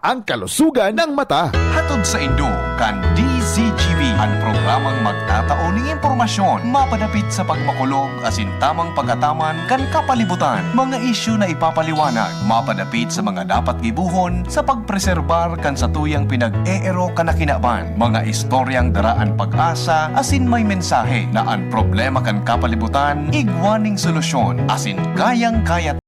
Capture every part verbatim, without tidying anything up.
Ang kalusugan ng mata. Hatod saindo kan D Z G B, an programang magtatao nin impormasyon mapadapit sa pagmakulog asin tamang pag-ataman kan kapalibutan, mga isyu na ipapaliwanag mapadapit sa mga dapat gibohon sa pagpreserbar kan satuyang pinag-eero kan kinaban, mga istoryang dara an pag-asa asin may mensahe na an problema kan kapalibutan igwa nin solusyon asin kayang-kaya.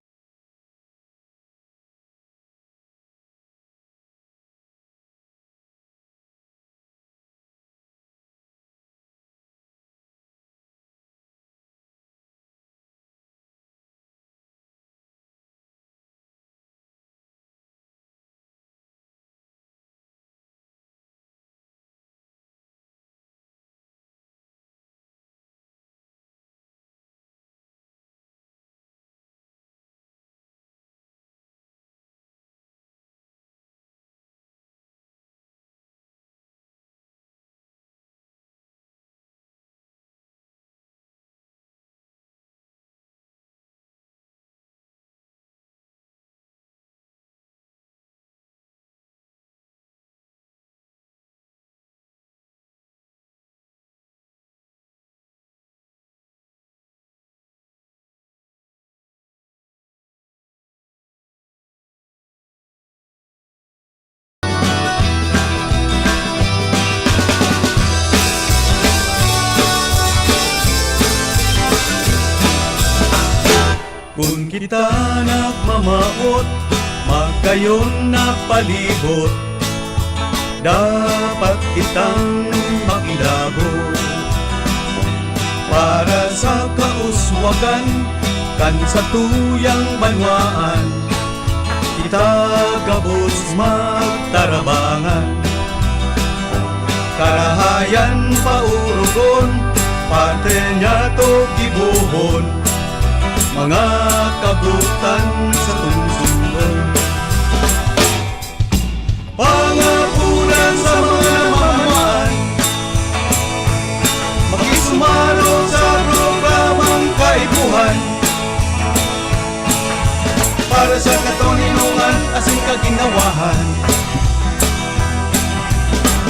Kun kita nagmamawot, magayon na palibot, dapat kitang makilabot. Para sa kauswagan kan satuyang banwaan, kita gabos magtarabangan. Karahayan paurugon, patria niyato gibohon, mga kabutan sa tungsungon. Pangapunan sa mga namamayan, makisumarog sa programang Kaipuhan, para sa katoninongan asin kaginhawahan.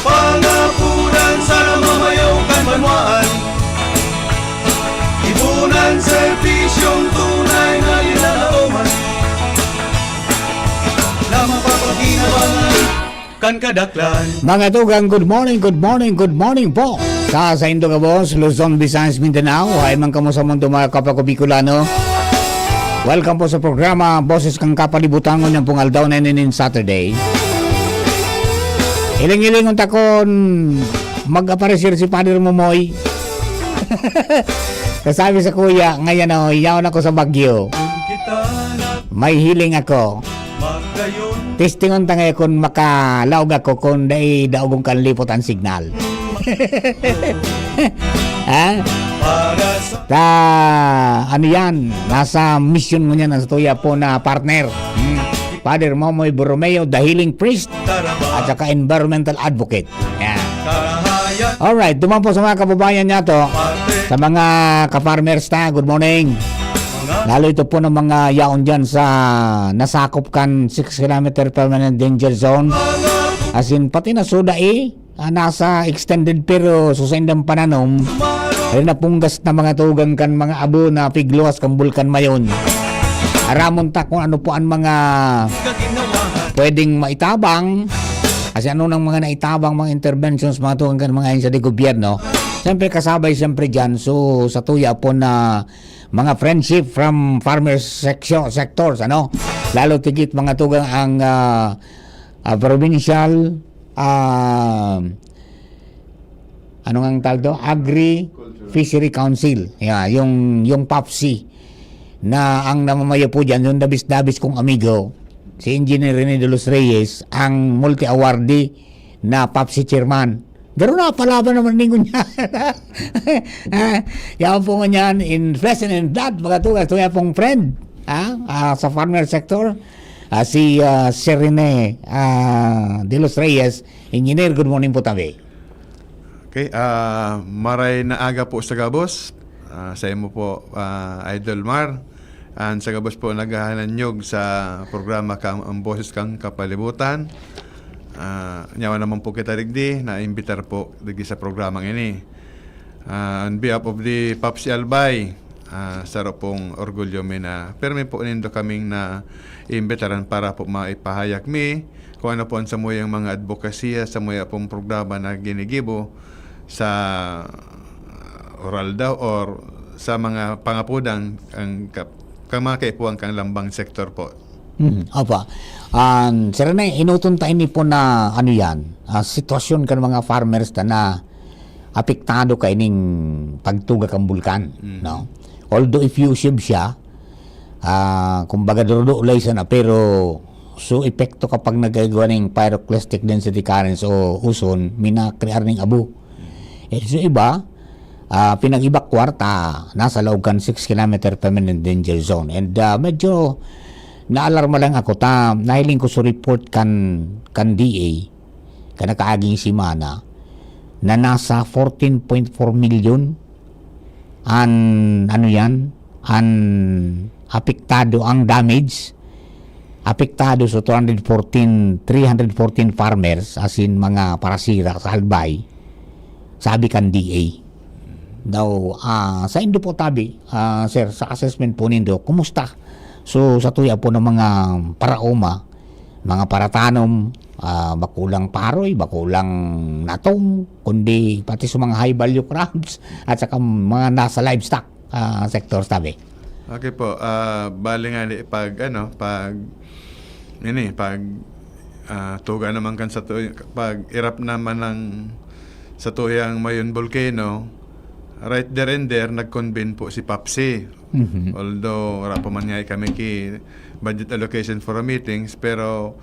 Pangapunan sa namamayo kan banwaan, ipunan serbisyong tunay na linalaoman, na mapapakinabangan kan kadaklan. Mga tugang, good morning, good morning, good morning po. Sa, saindo gabos, Luzon, Visayas, Mindanao, hay man kamo sa mundo, mga kapwa ko Bicolano. Welcome po sa programa, Boses kan Kapalibutan, ngunyan pong aldaw na ini nin Saturday. Hiling-hilingon ta kun mag-aparecer si Father Momoy. Kasabi sa kuya, ngayon, oh, yaon ako sa Baguio. May hiling ako. Testingon ta ngayon kun makalaog ako kun dai daogon kan lipot an signal. Ha? Ta, ano yan? Nasa misyon ngunyan an satuya po na partner. Hmm. Father Momoy Borromeo, the healing priest, at saka environmental advocate. Yan. Alright, duman po sa mga kababayan niyato, sa mga ka-farmers ta, good morning. Lalo ito po ng mga yaon dyan sa nasakop kan six kilometer permanent danger zone. As in, pati na suda eh, ah, nasa extended pero sa saindang pananom, ay napunggas na mga tugang kan mga abo na pigluwas kan Bulkan Mayon. Aramon ta kung ano po ang mga pwedeng maitabang, kasi ano nang mga naitabang, mga interventions, mga tugang kan mga ahensya de gobyerno. Siyempre, kasabay siyempre dyan, so, sa tuya po na mga friendship from farmer section, sectors, ano? Lalo tigit mga tugang ang, ah, ah, provincial, ah, ano nga ang tawag to? Agri Fishery Council. Yeah, yung, yung PAFC na ang namamayo po dyan, yung dabis-dabis kong amigo, si Engineer Rene de los Reyes, ang multi-awardee na PAFC chairman. Pero napalaban naman ningon niya. Ah, yaon po ngunyan, in flesh and in blood, mga tugas, tuya pong friend. Ah, ah, sa farmer sector, ah, si, ah, Sir Rene, ah, de los Reyes, Engineer, good morning po tabi. Okay, ah, maray na aga po sa gabos. Ah, sa imo po, ah, Idol Mar. An sa gabos po naghahananyog sa programa kan Ang Boses kan Kapalibutan. Ah, nyawa naman po kita digdi, naimbitar po digdi sa programang ini. Ah, on behalf of the Popsi Albay, ah, saro pong orgulyo mi na pirmi po nindo kaming naimbitaran para po maipahayag mi kung ano po ang samuyang mga adbokasya, samuya pong programa na ginigibo sa oral daw or sa mga pangapodan ang ka-, ka-, mga kaipuhan kan lambang sektor po. Hmm, opo. Um, Sir Rene, enoton ta ini po na, ano yan, ah, sitwasyon kan mga farmers ta na apektado kaining pagtuga kan bulkan, Mm. no? Although effusive siya, ah, kumbaga durudo-ulay sana, pero so epekto kapag nagkaigwa ning pyroclastic density currents o uson, minakrear ning abo. Eh, so iba, ah, pinag-evacuar ta nasa laog kan six kilometer permanent danger zone. And, ah, medyo naalarma lang ako ta nahiling ko sa report kan, kan D A, kan nakaaging semana, na nasa fourteen point four million an, ano yan, an apektado, ang damage. Apektado sa two hundred fourteen, three hundred fourteen farmers, as in mga parasira sa Albay, sabi kan D A. Daw, ah, saindo po tabi, ah, sir, sa assessment po nindo, kumusta? So, sa tuya po ng mga paraoma, mga paratanom, ah, bakulang paroy, bakulang natong, kundi pati sa mga high value crops at saka mga nasa livestock, ah, sector, tabi. Okay po. Ah, bali nga ni pag, ano, pag, ini, pag, ah, tuga naman kan sa tu-, pag irap naman ng sa tuyang Mayon Volcano, right there and there, nag-convene po si Popsi. Mhm. Although, wala pa man nga kami ki budget allocation for a meetings, pero,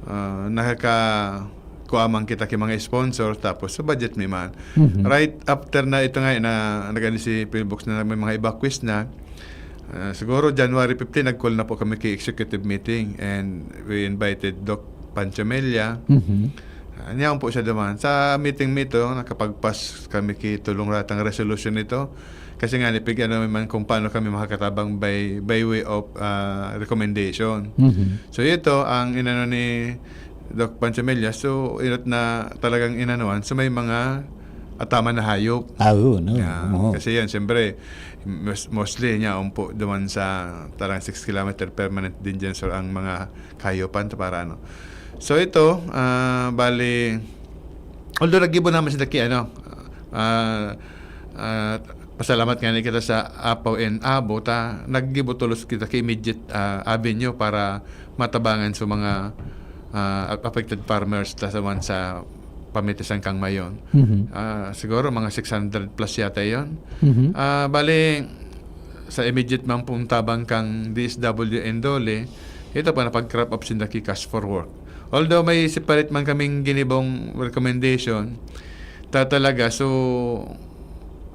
ah, nakaka-, kuha man kita ki mga sponsor, tapos sa budget mi man. Mhm. Right after na ito nga, na nag-ano si Philbox na may mga evacuees na, ah, siguro January fifteen, nag-call na po kami ki executive meeting and we invited Doc Pancho Mella. Mhm. Ah, niyaon po siya duman. Sa meeting mi ito, nakapagpas kami ki tulong ratang resolution nito. Kasi nga, nipig-ano mi man kung paano kami makakatabang by, by way of, ah, recommendation. Mhm. So, ito ang inano ni Doc Pancho Mella. So, inot na talagang inanuan. So, may mga ataman na hayop. Ah, oo, no? Yeah. Oo. Kasi yan, siyempre, mos-, mostly niya umpo duman sa tarang six kilometer permanent danger zone ang mga kahayopan to para ano. So, ito, ah, bali, although naggibo naman sila ki ano, ah, ah, pasalamat nga ni kita sa Apaw and Abo, ta, naggibo tolos kita ki immediate, ah, avenue para matabangan sa mga, ah, affected farmers ta sa, sa pamitisan kan Mayon. Mhm. Ah, siguro mga six hundred plus yata yon. Mhm. Ah, bali, sa immediate man pong tabang kan D S W and DOLE, ito pa, napag-crop up sinda ki Cash for Work. Although may separate man kaming ginibong recommendation, ta talaga, so,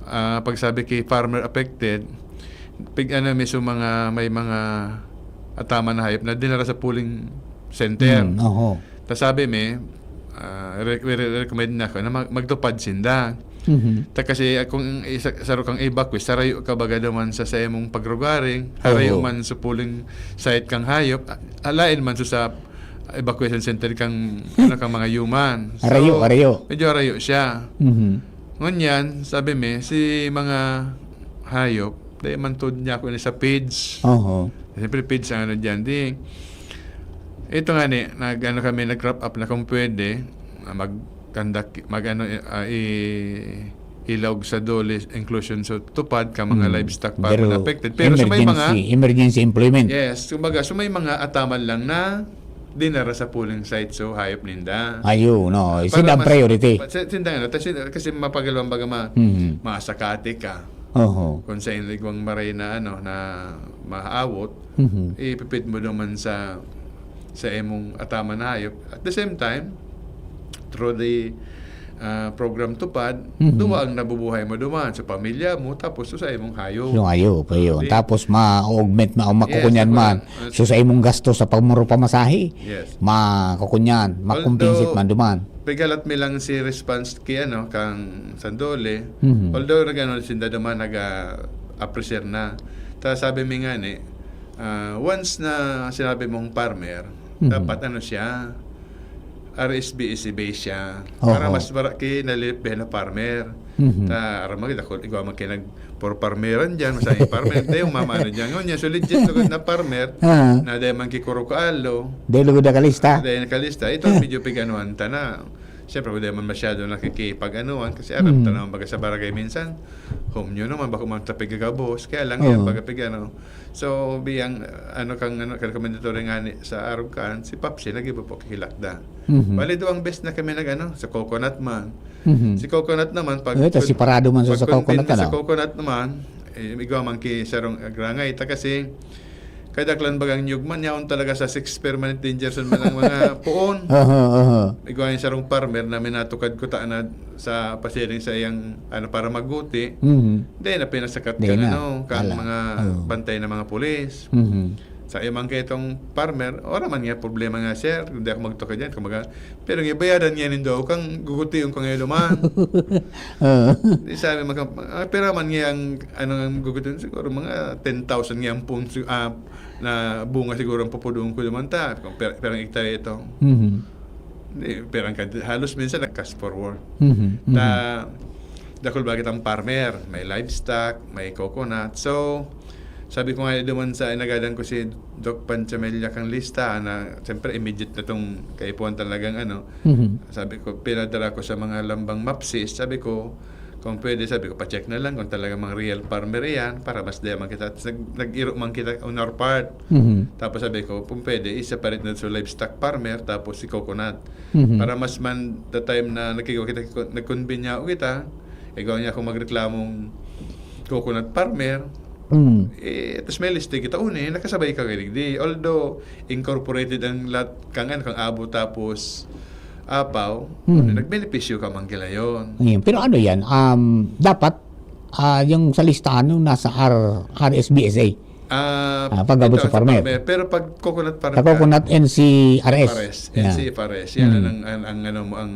ah, pagsabi ki farmer affected, pig-ano mi, so mga, may mga ataman na hayop na dinara sa pooling center. Mm, oho. Ta sabi mi, ah, re-, re-, recommend na ako na mag-, magtupad sinda. Mhm. Ta kasi kung isa, saro kang evacuee, sarayo ka baga naman sa, sa imong pagrugaring, harayo Oo. man sa pooling site kang hayop, a-, alain man sa, sa evacuation center kang, ano, kang mga human. So, Arayo, arayo. medyo arayo siya. Mhm. Ngunyan, sabi mi, si mga hayop, dai man tuod niya ako ini sa feeds. Oho. Siyempre, feeds ang ano diyan. Di, ito nga ni, nag-ano kami, nag-wrap up na kung pwede, ah, mag-conduct, mag-ano, ah, i-, ilaog sa DOLE inclusion sa tupad ka mga Hmm. livestock farm Pero na affected. Pero sa may mga emergency, emergency employment. Yes, kumbaga, so may mga ataman lang na dinara sa pooling site, so hayop ninda. Ayun, no. Para Sila ang mas priority. pa-, si-, sinda, ano, tas sin-, kasi mapagalwang baga ma-, Mhm. masakate ka. Oho. Kung sa inigwang maray na, ano, na mahaawot, Mhm. ipipid mo naman sa, sa imong ataman na hayop. At the same time, through the, ah, program tupad, Mhm. duwa ang nabubuhay mo duman, sa pamilya mo, tapos sa imong hayop. Yung hayop, ayun. Di- Tapos ma-augment na o Yes, makukunyan ako man. na. So, sa imong gasto sa pamuro pamasahe, Yes. makukunyan, makumpensate Although, man duman. pigalat mi lang si response ki, ano, kang sa DOLE. Mhm. Although, nag-ano, sinda duman, nag-, ah, appreciate na. Ta sabi mi nga ni, Ah, once na sinabi mong farmer, Mhm. dapat ano siya, R S B S A base siya. Para Oho. mas mara-, kinalipbe na farmer. Mhm. Ta, aram mo, dakul, igwa man kayo nag-, for farmeran dyan, masayang farmer, tayo, mamano dyan. Ngunyan, so legit lugod na farmer, Ah. na dahil man kikuro kaalo, Dahil lugod na kalista. dahil nakalista, ito, Ah. medyo piganuhan ta na. Siyempre, wala man masyado nakikipag-anuhan kasi aram ta Hmm. naman baga sa barangay minsan, home nyo naman, bako man ta pigagabos. Kaya lang yan, Oo. baga pigano. So, biyang, ano, kang, ano, kang mandatory nga ni, sa Arog kan, si Papsi, nag-iba po, kikilakda. Mhm. Bali, duwang bes na kami nag-ano, sa Coconut man. Mhm. Si Coconut naman, pag, Eh, tas pag, si Parado man sa, pag sa Coconut, content na sa ano? Coconut naman, eh, igwa man ki sarong agrangay. Ta kasi, kadaklan bagang nyug man, yaon talaga sa six permanent danger zone man ang mga puon. Aha, aha. Igwa yung sarong farmer na minatukad ko ta na sa pasiring sa iyang, ano, para maguti. Mhm. Hindi na pinasakat Hindi kang, na. ano, kang Ala. mga Oo. bantay na mga pulis. Mhm. Sa iyo man kayo itong farmer, wala man nga problema nga, sir, hindi ako magtukad yan. Kumbaga, pero nga, bayadan niya nindo, kang gugution ko ngayon naman. Oo. Di sabi, magka-, ah, pero man nga ang, ano, ang gugution, siguro mga ten thousand nga ang punso, ah, na bunga siguro ang pupudong ko naman ta. Kung per-, perang hektarya ito. Mhm. Di, perang kad-, halos minsan nag-cash forward. Mhm, mhm. Ta, dakul ba kitang farmer, may livestock, may coconut. So, sabi ko nga duman sa inagadan ko si Doc Panchamella kang lista na, siyempre, immediate na tong kaipuhan talagang ano. Mhm. Sabi ko, pinadala ko sa mga lambang mapsis. Sabi ko, kung pwede, sabi ko, pa-check na lang kung talagang mga real farmer yan para mas diyan man kita. Tapos nag-, nag-iro man kita on our part. Mhm. Tapos sabi ko, kung pwede, i-separate na sa livestock farmer, tapos si coconut. Mhm. Para mas man, the time na nagkigaw kita, nagkonbinya o kita, ikaw niya kung magreklamong coconut farmer, Mm. eh, tapos may liste kita, uni, nakasabay ka kay digdi. Although, incorporated ang lot, kang, ano, kang Abo, tapos Apaw, Mm. nagbenepisyo ka man kila yon. Ayun. Pero ano yan, um, dapat, ah, yung sa listahan nung nasa R-, R S B S A. Ah, Ah, pag abot ito sa sa farmer. farmer. Pero pag coconut farmer Sa ka, coconut, N C R S. F R S, Yan. N C F R S. Yan Mm. ang, ang, ang, ano mo, ang,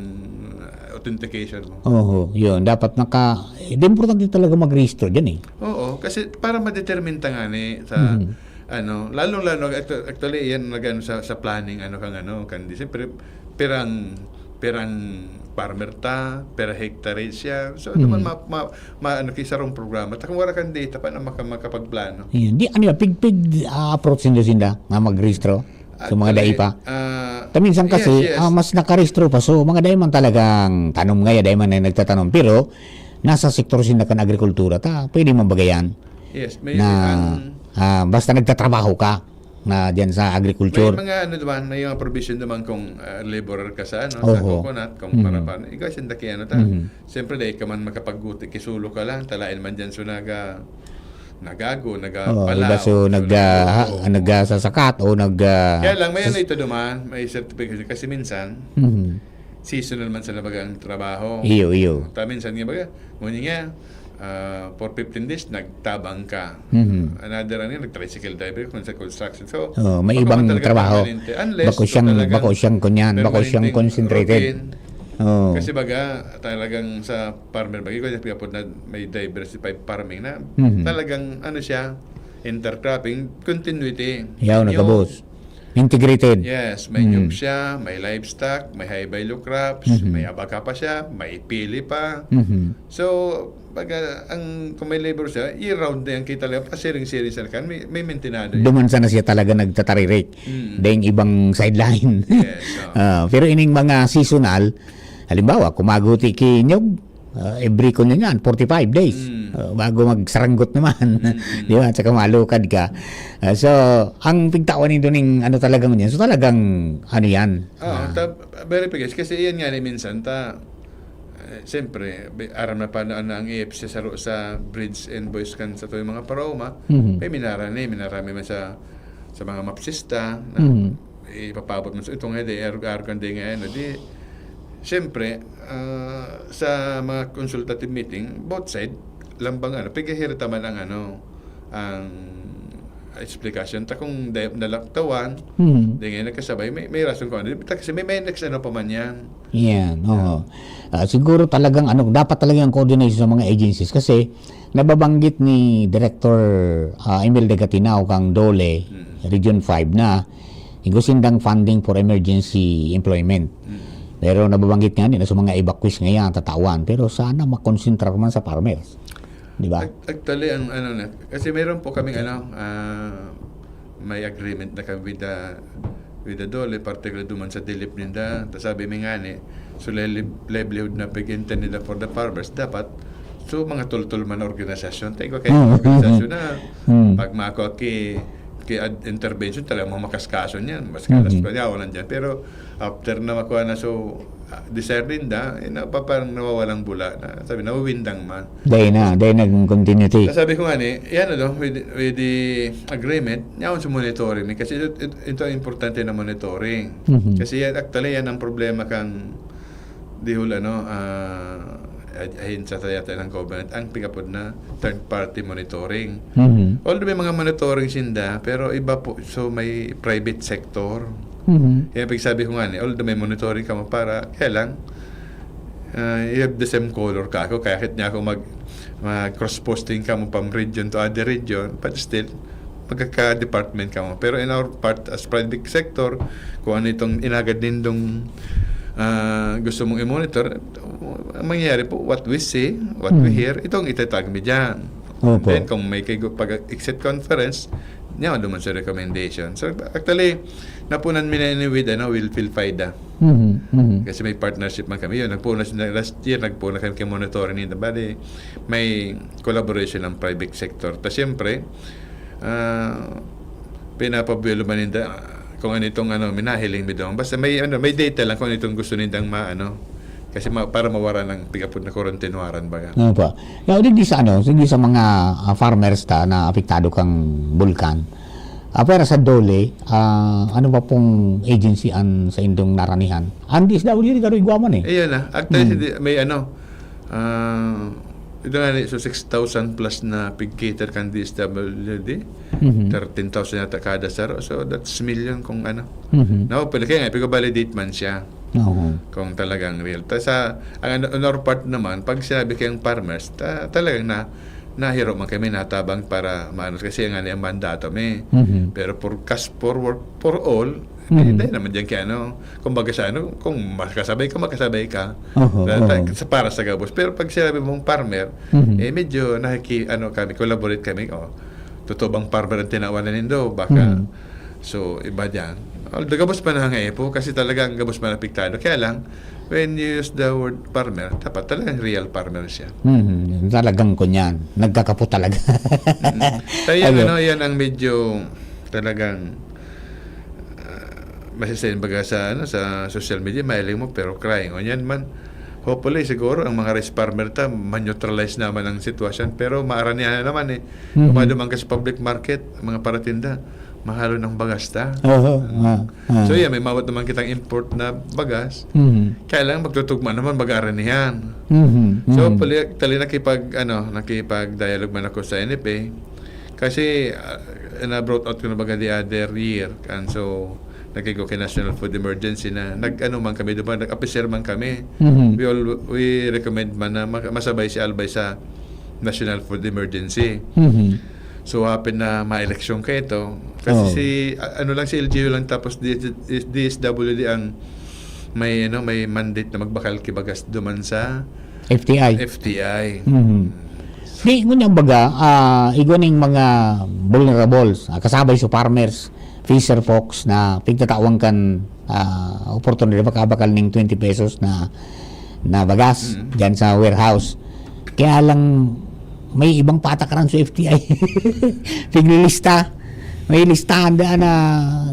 uh, authentication mo. Oho, yun. Dapat naka, eh, di importante talaga magrehistro dyan eh. Oo, kasi para ma-determine ta nga ni sa, Mhm. ano, lalong-lalo, actu-, actually, yan, nag-ano sa, sa planning, ano, kang ano, kan, di, siyempre, pirang, pirang farmer ta, pira hectare siya. So, Mhm. naman, ma-, ma-, ma-, ano, kisa rong programa. Ta kung wala kang data, paano maka-, makapagplano? Ayun. Di, ano yan, pig-, pig-, ah, approach nindo sinda nga magrehistro sa mga Actually, daipa? ah, Ta minsan yes, kasi, yes. ah, mas nakarehistro pa. So, mga dai man talagang tanom ngaya, dai man na nagtatanom. Pero, nasa sektor sinda kan agrikultura, ta pwede man bagayan Yes, may na, ang ah, basta nagtatrabaho ka na diyan sa May agriculture. mga ano naman, may mga provision naman kung, ah, laborer ka sa ano, sa Oho. coconut, kung Mhm. para pa, ikaw, sinda kay ano ta. Mhm. Siyempre, dahil ka man makapagguti, kisulo ka lang, talain man dyan, so naga-, nagago, Oo, nagapalaw, iba, so so nag, ah, nagluto. ha-, nagsasakat o nag, ah, Kaya lang, may ano ito naman, may certification. Kasi minsan, Mhm. seasonal man sa labaga ang trabaho. Iyo, iyo. Ta minsan nga baga, ngunyan nga, ah, for fifteen days, nagtabang ka. Mhm. Another, ano, nag-tricycle driver, kung sa construction. So, Oh, may baka ibang man talaga trabaho. permanente. Unless Bako kung siyang, talagang bako siyang kunyan, bako siyang permanenteng concentrated. routine. Oh. Kasi baga, talagang sa farmer, baga, kung pinapod na may diversified farming na Mhm. talagang, ano siya, intercropping, continuity. Yaw, Yung nagabos. Integrated. Yes, may Mm. nyug siya, may livestock, may high value crops, Mhm. may abaca pa siya, may pili pa. Mhm. So, baga, ang, kung may labor siya, year round na yan, kita lang, pasiring-siring sa kan, may, may maintenado yan. Duman sana siya talaga nagtataririk. Mm. Dahil ibang sideline. Yes, oo. Ah, pero ining mga seasonal, halimbawa, kung maguti ki nyug, ah, every, kung yan, forty-five days. Mm. Ah, bago magsaranggot naman. Mm, mm. Di ba? At saka malukad ka. Ah, so, ang pigtawan nito ning ano talagang yan. So, talagang, ano yan? Oo, Ah. ta-, very bigas. Kasi iyan nga ni minsan, ta, eh, siyempre, bi-, aram na pa na, na ang A F C sa ro-, sa Breeds and Boys kan sa tuwing mga paraoma, Mhm. may minarani, minarami man sa, sa mga mapsista, na Mhm. ipapabot mo sa, ito nga, di, arog-arog ang di nga, ano, di, siyempre, ah, sa mga consultative meeting, both side, lambang, ano, pigahirita man ang, ano, ang Eksplikasyon ta kung da-, nalaktawan, hmm, di nga nagkasabay, may, may rason kung ano. Kasi may, may next ano pa man yan. Yan, oo. Ah, siguro talagang ano, dapat talaga ang coordination sa mga agencies kasi nababanggit ni Director, ah, Emil de Gatinao kang DOLE, hmm, Region five na, igusindang funding for emergency employment. Hmm. Pero nababanggit nga nila sa mga evacuees ngayon ang tatawan. Pero sana makonsentrar man sa farmers. Di ba? Ac-, actually, ang ano na, kasi meron po kaming ano, ah, may agreement na kami with the, with the DOLE, particularly duman sa DELEP ninda. Tapos sabi mi nga ni, so lili-, livelihood na pag-intend nila for the farmers, dapat, so mga tultol man na organisasyon, tayo kayo, hmm, organisasyon na, hmm, pag mako ki, ki ad-, intervention, talagang mga makaskaso niyan, mas kalas, hmm, pa niya, walang dyan. Pero after na makuha na, so, ah, desire ninda, eh, na, pa-, parang nawawalang bula na, sabi, nawawindang man. Dahil na, dahil naging continuity. Sabi ko nga ni, yan ano, with, with the agreement, yaon sa monitoring ni, kasi ito, ito, ito ang importante na monitoring. Mhm. Kasi yan, actually, yan ang problema kang dihol, ano, ah, ah-, ahensya sa yata ng government, ang pikapod na third party monitoring. Mhm. Although may mga monitoring sinda, pero iba po, so may private sector. Mhm. Kaya pagsabi ko nga ni, although may monitoring ka mo para, kaya lang, ah, you have the same color ka ako, kaya kahit niya ako mag, mag cross posting ka mo from region to other region, but still, magkaka-department ka mo. Pero in our part, as private sector, kung ano itong inagad nindong, ah, gusto mong i-monitor, ang mangyayari po, what we see, what we, hmm, hear, itong itatag mi dyan. Opo. Then, kung may kay-, pag-exit conference, niya, duman sa recommendation. So, actually, napunan mi na ini with, ano, Wilfil Faida. Mhm, mhm. Kasi may partnership man kami. Yun, nagpunas na, last year, nagpuna kami kay monitoring nila. Bali, may collaboration ng private sector. Ta siyempre, ah, pinapabuelo man ninda, ah, kung ano itong, ano, minahiling mi doon. Basta may, ano, may data lang kung ano itong gusto nindang ma-, ano, kasi ma-, para mawara ng pikapod na korontinwaran, baga. Opo. Now, digdi sa, ano, digdi sa mga, ah, farmers ta na apektado kang bulkan, ah, pero sa DOLE, ah, ano pa pong agency an sa indong naranihan? Ang D S W D, garo igwa man eh. Ayun na. Actually, hmm, di, may ano, ah, ito nga ni, so six thousand plus na pig-cater kan D S W D. Mhm. Thirteen thousand yata kada saro. So, that's million kung ano. Mhm. Now, pwede kaya nga, ipag-validate man siya. Oo. Kung talagang real. Ta sa, ang ano, on our part naman, pag sinabi kayang farmers, ta-, talagang na, nahiro man kami natabang para maano, kasi nga ni ang mandato mi. Mhm. Pero for cash for work, for all, mhm, hindi naman diyan kaya ano, kumbaga sa ano, kung makasabay ka, makasabay ka. Oho, ta-, ta-, oho. Sa, para sa gabos. Pero pag sinabi mong farmer, mhm, eh, medyo nakiki-, ano kami, collaborate kami, oh, totoo bang farmer ang tinawanan nindo? Baka, mhm, so, iba diyan. Although gabos pa na nga eh po, kasi talagang gabos pa na apektado. Kaya lang, when you use the word farmer, dapat talagang real farmer siya. Mhm. Talagang kunyan, nagkakapo talaga. Mm. Kaya yan, ayun, ano, yan ang medyo talagang, ah, masisend baga sa, ano, sa social media, mahiling mo, pero crying. O yan man, hopefully, siguro, ang mga rice farmer ta, ma-neutralize naman ang sitwasyon. Pero maaranihan na naman eh. Mhm. Dumadumang ka sa public market, mga paratinda, mahalo ng bagas ta. Oho, ah, ah. So, yan, may mawat naman kitang import na bagas. Mhm. Kaya lang, magtutugma naman, mag-aaranihan. Mhm, so, mhm. Pali-, actually, nakipag-, ano, nakipag-dialogue man ako sa N F A. Kasi, ah, na-brought out ko na baga the other year. And so, nagkigo kay National Food Emergency na nag-ano man kami, diba? Nag-officer man kami. Mhm. We all, we recommend man na mag-, masabay si Albay sa National Food Emergency. Mhm. So, happen na ma-eleksyon kayo ito. Kasi, oh, si, a-, ano lang, si L G U lang, tapos D-, D-, D S W D ang may, ano, may mandate na magbakal ki bagas duman sa F T I. F T I. Mhm. Di, ngunyan baga, ah, igwa ning mga vulnerables, ah, kasabay sa farmers, fisher folks na pigtatawan kan, ah, oportunidad makabakal ning twenty pesos na, na bagas, mm, dyan sa warehouse. Kaya lang, may ibang patakaran sa F T I. Piglilista. May listahan daan na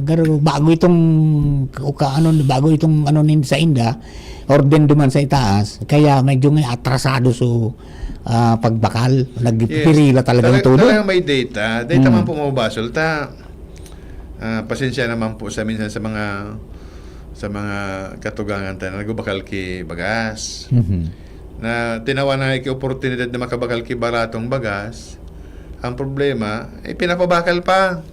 garo-, bago itong, o ka-, ano, bago itong, ano, nin sa inda, orden duman sa itaas, kaya medyo nga atrasado so, ah, pagbakal. Nagpipirila talagang todo. Yes. Talaga, talagang may data. Data, hmm, man po mababasol. Ta, ah, pasensya naman po sa minsan sa mga, sa mga katugangan tayo na nagbabakal ki bagas. Mhm. Na tinawan na ki oportunidad na makabakal ki baratong bagas. Ang problema, eh, pinapabakal pa.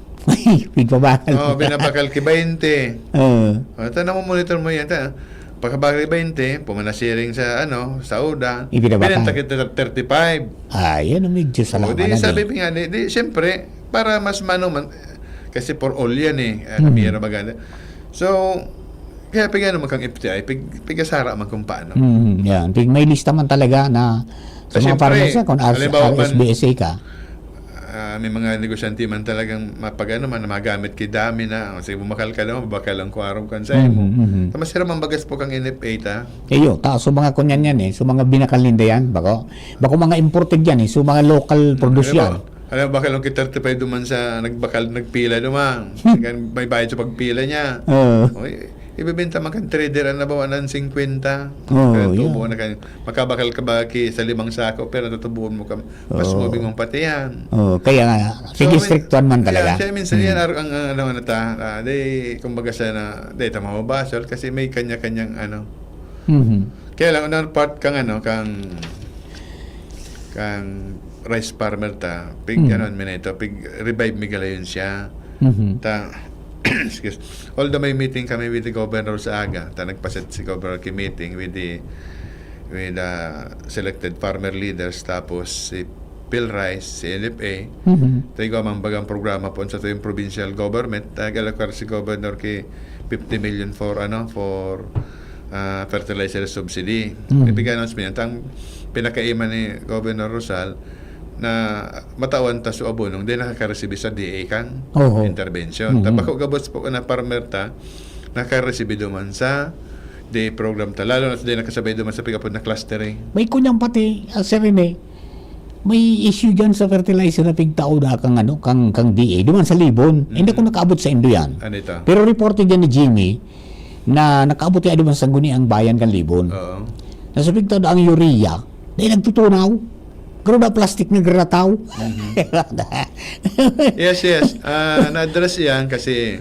Pigpabakal. Oo, binabakal ki baynte. Oo. O, ito, namumonitor mo yan. Ta, pagkabakal ki baynte, pumanasiring sa, ano, sa udan. Ibinabakal. Binenta kita thirty-five. Ah, yan ang medyo O, salamat di, na sabi din. nga, di, di, siyempre, para mas mano man, kasi for all yan eh. Ah, Mhm. Pira maganda. So, kaya pigano man kang F T I, pig, pigasara man kung paano. Hmm, yan. Pig, may lista man talaga na sa Kasi mga siyempre, farmers na, kung R-, halimbawa man, R S B S A ka. Ah, may mga negosyante man talagang mapag-ano man, magamit ki dami na. O, sige, bumakal ka naman, bakal ang kuwarog kan sa imo. Mhm, mhm. Tapos sila mambagas po kang N F A ta. Iyo, ta, so mga kunyan yan eh. So mga binakal ninda yan, bako. Bako mga imported yan eh. So mga local produce yan. Alam mo, bakal ang ki thirty-five duman sa nagbakal, nagpila duman. Kan may bayad sa pagpila niya. Oo. Oy, ibebenta man kan trader ang nabawa ng singkwenta. Oo, Kaya tubo yun. na kan, makabakal ka ba ki sa limang sako, pero natutubuan mo ka, mas Oo. moving mong patihan. Oh, kaya nga, So, sige, strictuhan man kaya talaga. Siya minsan yan, Hmm. ar-, ang, ang ano na ta, ah, di, kumbaga siya na, di, ta mababasol kasi may kanya-kanyang ano. Mhm. Kaya lang, another part kang ano, kang, kang rice farmer ta, pig, Hmm. ano, minito, pig revive mi galayon siya. Mhm. Ta, excuse, although may meeting kami with the governor sa aga, ta nagpaset si governor ki meeting with the, with the selected farmer leaders, tapos si Phil Rice, si N F A, Mhm. tayo ko amang bagang programa po sa tuyong provincial government, nag-alokar si governor ki fifty million for, ano, for, ah, fertilizer subsidy. Mhm. Ibigay announcement, ang pinakaiman ni Governor Rosal na matawan ta so abonong di nakakaresibi sa D A kang Oho. intervention. Mhm. Tapako gabos po na farmer ta, nakakaresibi duman sa D A program ta. Lalo na sa di nakasabay duman sa pigapod na clustering. May kunyang pati, ah, Sir Rene, may issue dyan sa fertilizer na pigtao na kang, ano, kang, kang D A, duman sa Libon. Mhm. Hindi ko nakaabot sa indo yan. Ano ito? Pero reported yan ni Jimmy na nakaabot yan duman sa guni ang bayan kan Libon. Oo. Na sa pigtao na ang urea, dahil nagtutunaw. Pero na plastic na granataw. Mhm. Yes, yes. Ah, na-address yan kasi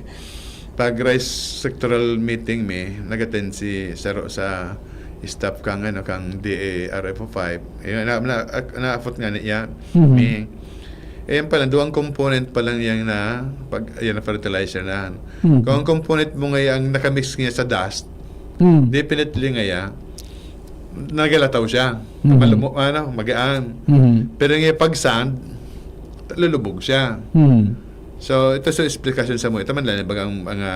pag rice sectoral meeting mi, nag-attend si Saro sa staff kang, ano, kang D A R F O five. Yun, na, na, na-afford nga niya. Mhm. Mi, eh, yan pala, duwang component pa lang yan na, pag, yan na fertilizer na. Mhm. Kung ang component mo ngayon ang nakamix niya sa dust, Hmm. definitely nga yan, nagalataw siya. Mhm. Malumo-, ano, magaan. Mhm. Pero nga pag sand, lulubog siya. Mhm. So, ito sa explanation sa mo. Ito man lang, bagang mga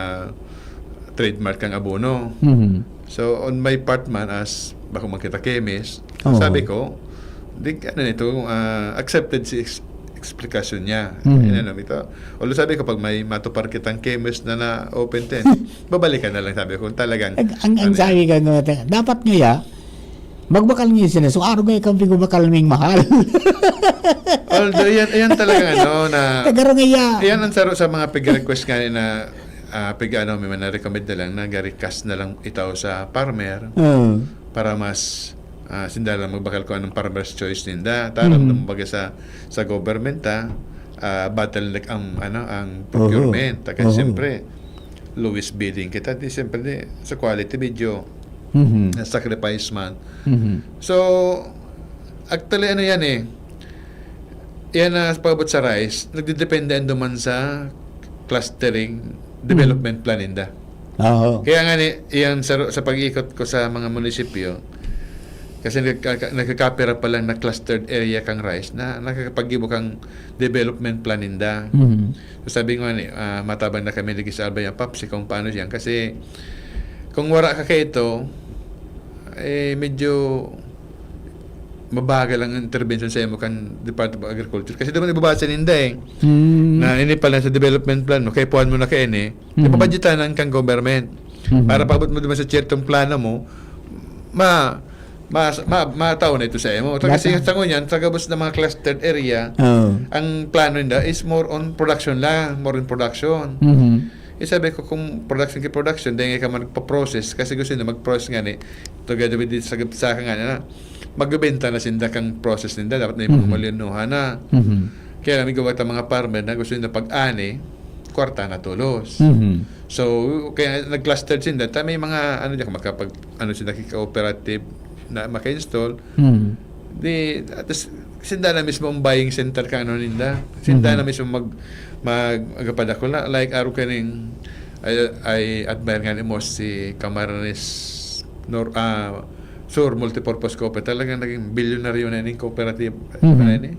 trademark kang abono. Mhm. So, on my part man, as bako man kita chemist, Oo. sabi ko, di, ano nito, ah, accepted si ex-, explanation niya. Mhm. Ano, ano ito? Although sabi ko, pag may matupar kitang chemist na na-open ten, babalikan na lang, sabi ko, kung talagang, Ang, ang, ang ano sabi ka nga, dapat nga ya, magbakal nga sila. So, araw nga kang pigubakal ming mahal. Although, yan, yan talaga, ano, na, Nagaro nga ya. yan ang saro sa mga pig-request nga na, ah, pig, ano, may mga recommend na lang na gari cash na lang itaw sa farmer Oo. para mas, ah, sinda lang magbakal kung anong farmer's choice ninda. Taram Mhm. na, kumbaga, sa, sa government, ah, ah, bottleneck ang, ano, ang procurement. Oho. Kaya Oho. siyempre, lowest bidding kita. Di, siyempre, di, sa quality, medyo Mhm. sacrifice man. Mhm. So, actually, ano yan eh, yan na pag-abot sa rice, nagdidepende yan duman sa clustering development plan ninda. Oo. Kaya nga ni, yan sa, sa pag-ikot ko sa mga munisipyo, kasi nagka-, nagkakapira pa lang na clustered area kang rice na nakakapag-ibo kang development plan ninda. Mhm. So, sabi nga ni, ah, matabang na kami ni Gis Albay ang papsi kung paano yan. Kasi, kung wala ka kaito, eh, medyo mabagal ang intervention sa imo kan Department of Agriculture. Kasi doon ibabasa ninda eh. Hmm. Na ini pala sa development plan mo, kaya puhan mo na kayo ni, Mhm. ipabudgetan ng kang government. Mhm. Para paabot mo naman sa chertong plano mo, ma, ma, ma, mataw na ito sa imo. Kasi Bata. Sa ngunyan, sa gabos ng mga clustered area, Oo. ang plano nila is more on production lang, more in production. Mhm. Eh, sabi ko, kung production ki production, dahil nga ka man nagpa-process, kasi gusto nila mag-process nga ni, together with this, sa, sa nga na, magbebenta na sinda kang process ninda, dapat may mga Mhm. malinohan na. Mhm. Kaya lang, may gawa tayong mga farmer na gusto nila pag-ani, kwarta na tulos. Mhm. So, kaya nag-cluster sinda, ta may mga, ano diyan, makapag, ano sila, cooperative na maka-install. Mhm. Di, at least, sinda na mismo ang buying center kan ano ninda. Sinda Mhm. na mismo mag, mag, magpadakula. Like, aro kaning, I, I admire nga nimo si Camarines Nor-, ah, Sur Multipurpose Cooperative. Talagang naging bilyonaryo na ning cooperative. Mhm. Ano ni?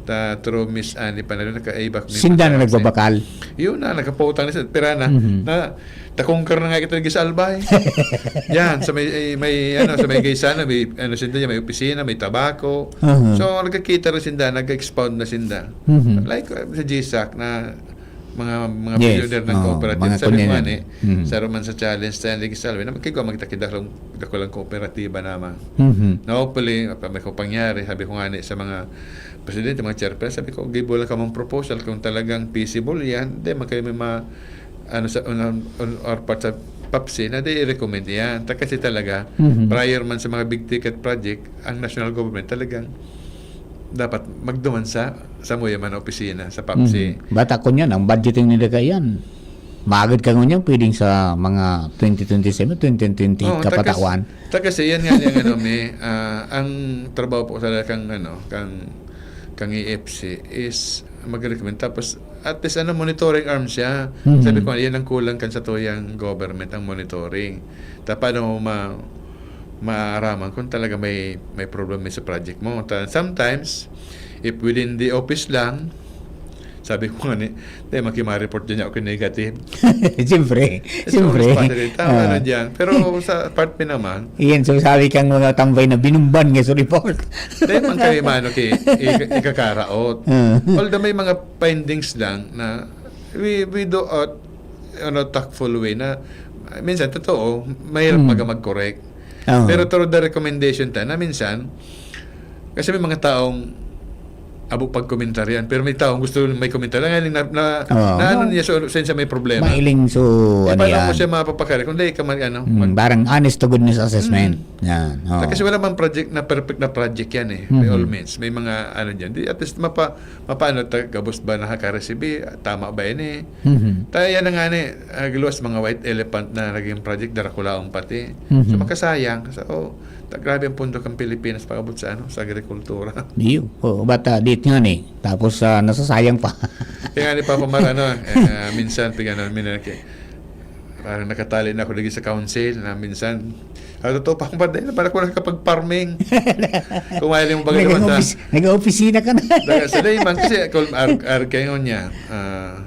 Ta, through Miss Annie Panalo, nakaibak mi Sinda na pa sa nagbabakal. Yun na, nagkapautang na sa pera na, Mhm. na, takongkar na nga kita nag-Albay. Yan, sa may, eh, may, ano, sa may Gaisano, may, ano, sinda yan, may opisina, may tabako. Aha. So, nagkakita rin sinda, nag-expound na sinda. Mhm. Like, uh, sa G sac na mga, mga Yes. billionaire ng Oo, cooperative. mga Sabi ko nga kunyari. ni, Mhm. sa Roman sa challenge, sa Enrique Salve, na magkigwa, magtakida ko lang, ako lang kooperatiba naman. Mhm. Na hopefully, may kung pangyari, sabi ko nga ni sa mga presidente, mga chairperson, sabi ko, "Give lang kamong proposal kung talagang feasible yan." Di, man kayo may ma-, ano, sa, on, on our part sa PAPSI, na di i-recommend yan. Ta-, kasi talaga, Mhm. prior man sa mga big ticket project, ang national government talagang dapat magduman sa, sa muya man na opisina, sa PAPSI. Mhm. Bata ko niyan, ang budgeting nila kaiyan, maagad ka ngunyan, pwedeng sa mga twenty twenty-seven, twenty twenty-eight Oo, takas-, kapatawan. Ta-, kasi yan nga yung ano, may, ah, ang trabaho po talaga kang, ano, kang, kang E F C is mag-recommend. Tapos, at least, ano, monitoring arm siya. Mhm. Sabi ko, yan ang kulang kan sa tuyang government, ang monitoring. Ta-, paano mo ma-, maaraman kung talaga may, may problema sa project mo? Ta-, sometimes, if within the office lang, sabi ko nga ni, "Di, makima-report din ako kung negative." Siyempre, Eh, so, siyempre. responsible. Tama Ah. na dyan. Pero sa part mi naman, Iyan, so sabi kang mga tambay na binumban nga sa report. Di man kami mano ki-, i-, ikakaraot. Ah. Although may mga findings lang na we, we do out, ano, tactful way na, minsan, totoo, mahirap Hmm. baga mag-correct. Oo. Pero through the recommendation ta, na minsan, kasi may mga taong abo pagkomentaryan, pero may taong gusto may komentaryo. Ngayon, na, na, Oo. na ano niya, so, saan siya may problema? Mailing, so, Eh, ano paano mo yan? siya mapapakari kung di ka mag-, ano, Hmm, mag- parang honest to goodness assessment. Hmm. Yan, oo. Kasi wala mang project na perfect na project yan eh, by all Hmm. means. May mga, ano dyan. Di, at least, mapa-, mapaano, ta-, gabos ba nakakaresibi? Tama ba yan eh? Mhm. Ta-, yan na nga ni, ah, galuwas, mga white elephant na naging project, Draculaon pati. Mhm. So, makasayang. Sa, oh, ta-, grabe ang pondo kang Pilipinas pag-abot sa, ano, sa agrikultura. Iyo. Oo, bata, dit nga ni. Tapos, ah, nasasayang pa. Kaya nga ni Papa Mar, ano, eh, ah, minsan, pag ano, minsan, parang nakatali na ako lagi sa council na minsan, ah, totoo pa akong patay na parang ako nakakapag-farming. Kung mahiling mo ba Nag-, naman sa nag-opisina ka na. Daga sa layman, kasi kung ar-, ar-, kayo niya, ah,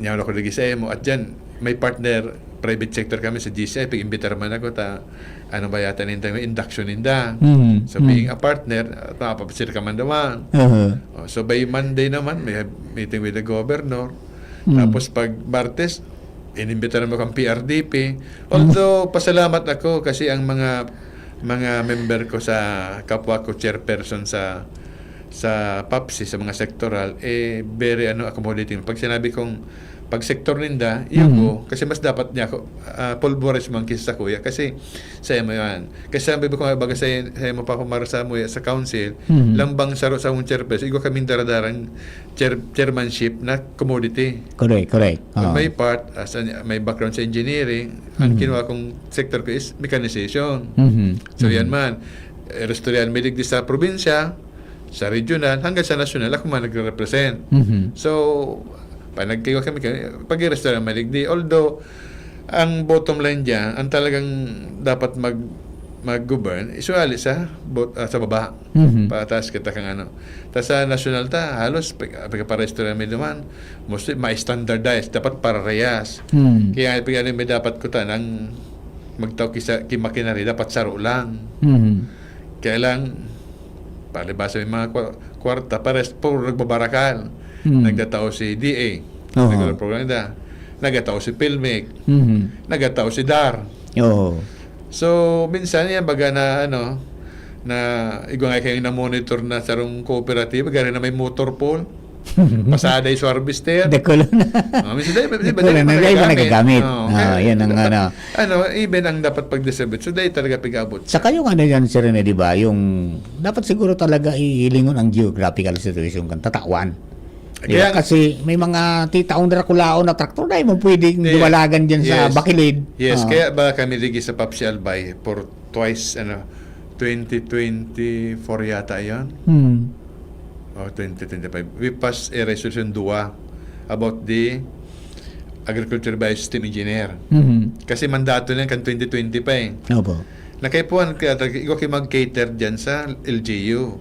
niya ako lagi sa emo. At dyan, may partner, private sector kami sa G C I, pag-imbitar man ako, ta, ano ba yata ninda, may induction ninda. Mm, So, mm. being a partner, at mapapasir ka man naman. Aha. Oh, so, by Monday naman, may meeting with the governor. Mm. Tapos, pag Martes, inimbitar mo kang P R D P. Although, pasalamat ako kasi ang mga, mga member ko sa kapwa ko chairperson sa, sa PAPSI, sa mga sektoral, eh, very, ano, accommodating. Pag sinabi kong, pag sektor ninda, iyo Mhm. ko, kasi mas dapat niya ako, ah, pulverized man kaysa sa kuya. Kasi, sa imo yan. Kasi sabi ko nga, baga sa, sa imo pa ako marasa mo yan sa council, Mhm. lambang saro sa akong chairperson, igwa kaming daradarang chair-, chairmanship na commodity. Correct, correct. Pag Oo. may part, as an, may background sa engineering, ang Mhm. kinuha kong sector ko is mechanization. Mhm. So, yan Mhm. man. Eh, Industrial Milig di sa probinsya, sa regional, hanggang sa nasyonal, ako man nagre-represent. Mhm. So, pag nagkiwa kami, kami, pag-i-restaurant, maligdi. Although, ang bottom line dyan, ang talagang dapat mag-, mag-govern, is ugali sa bot-, ah, sa baba. Mhm. Pataas kita kang ano. Ta sa nasyonal ta, halos pag, pagka-restaurant may duman, mostly ma-standardize, dapat parehas. Mhm. Kaya pag ano, may dapat ko ta nang magtao kisa, ki makinarya, dapat saro lang. Mhm. Kaya lang, palibasa may mga kwa-, kwarta, pares, puro nagbabarakal. Hmm. Nagtatao si D A. Oho. Nagtatao program nila. Nagtatao si Pilmic. Mhm. Nagtatao si dar. Oo. So, minsan yan, baga na, ano, na igwa nga kayo na-monitor na sarong cooperative, gari na may motor pool. Pasada yung harvester. Dakula na. Oh, minsan, di ba, di ba, Dakula di ba na, di ba nagagamit? nagagamit? Oo, Ah, kaya, yan ang ano. Ano, even ang dapat pag-distribute, so, dahil talaga pig-abot. Sa kayo nga na yan, Sir Rene, di ba? Yung, dapat siguro talaga ihilingon ang geographical situation kan tatawan. Di ba? Kaya Kasi may mga titaong Draculaon na traktor, dahil mo pwedeng Yes. dumalagan dyan sa Yes. Bakilid. Yes, Ah. kaya ba kami ligi sa Papsi Albay for twice, ano, twenty twenty-four yata yon. Hmm. O, twenty twenty-five. We passed a resolution dua about the agriculture biosystem engineer. Mhm. Kasi mandato na yan kan twenty twenty pa eh. Opo. Nakaipuhan kaya talaga, ikaw kayo mag-cater dyan sa L G U.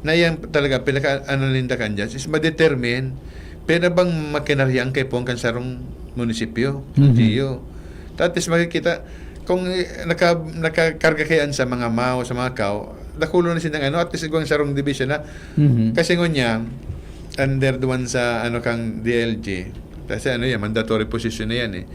Na yan talaga, pinaka ano ninda kan dyan, is ma-determine, pwede bang makinarya ang kaipuhan kan sarong munisipyo, Mhm. L G U. That is makikita, kung eh, naka, nakakarga kayo sa mga mao, sa mga cow, dakulo na silang ano, at least igwang sarong division na. Mhm. Kasi ngunyan, under duman sa ano kang D L G, kasi ano yan, mandatory position na yan eh.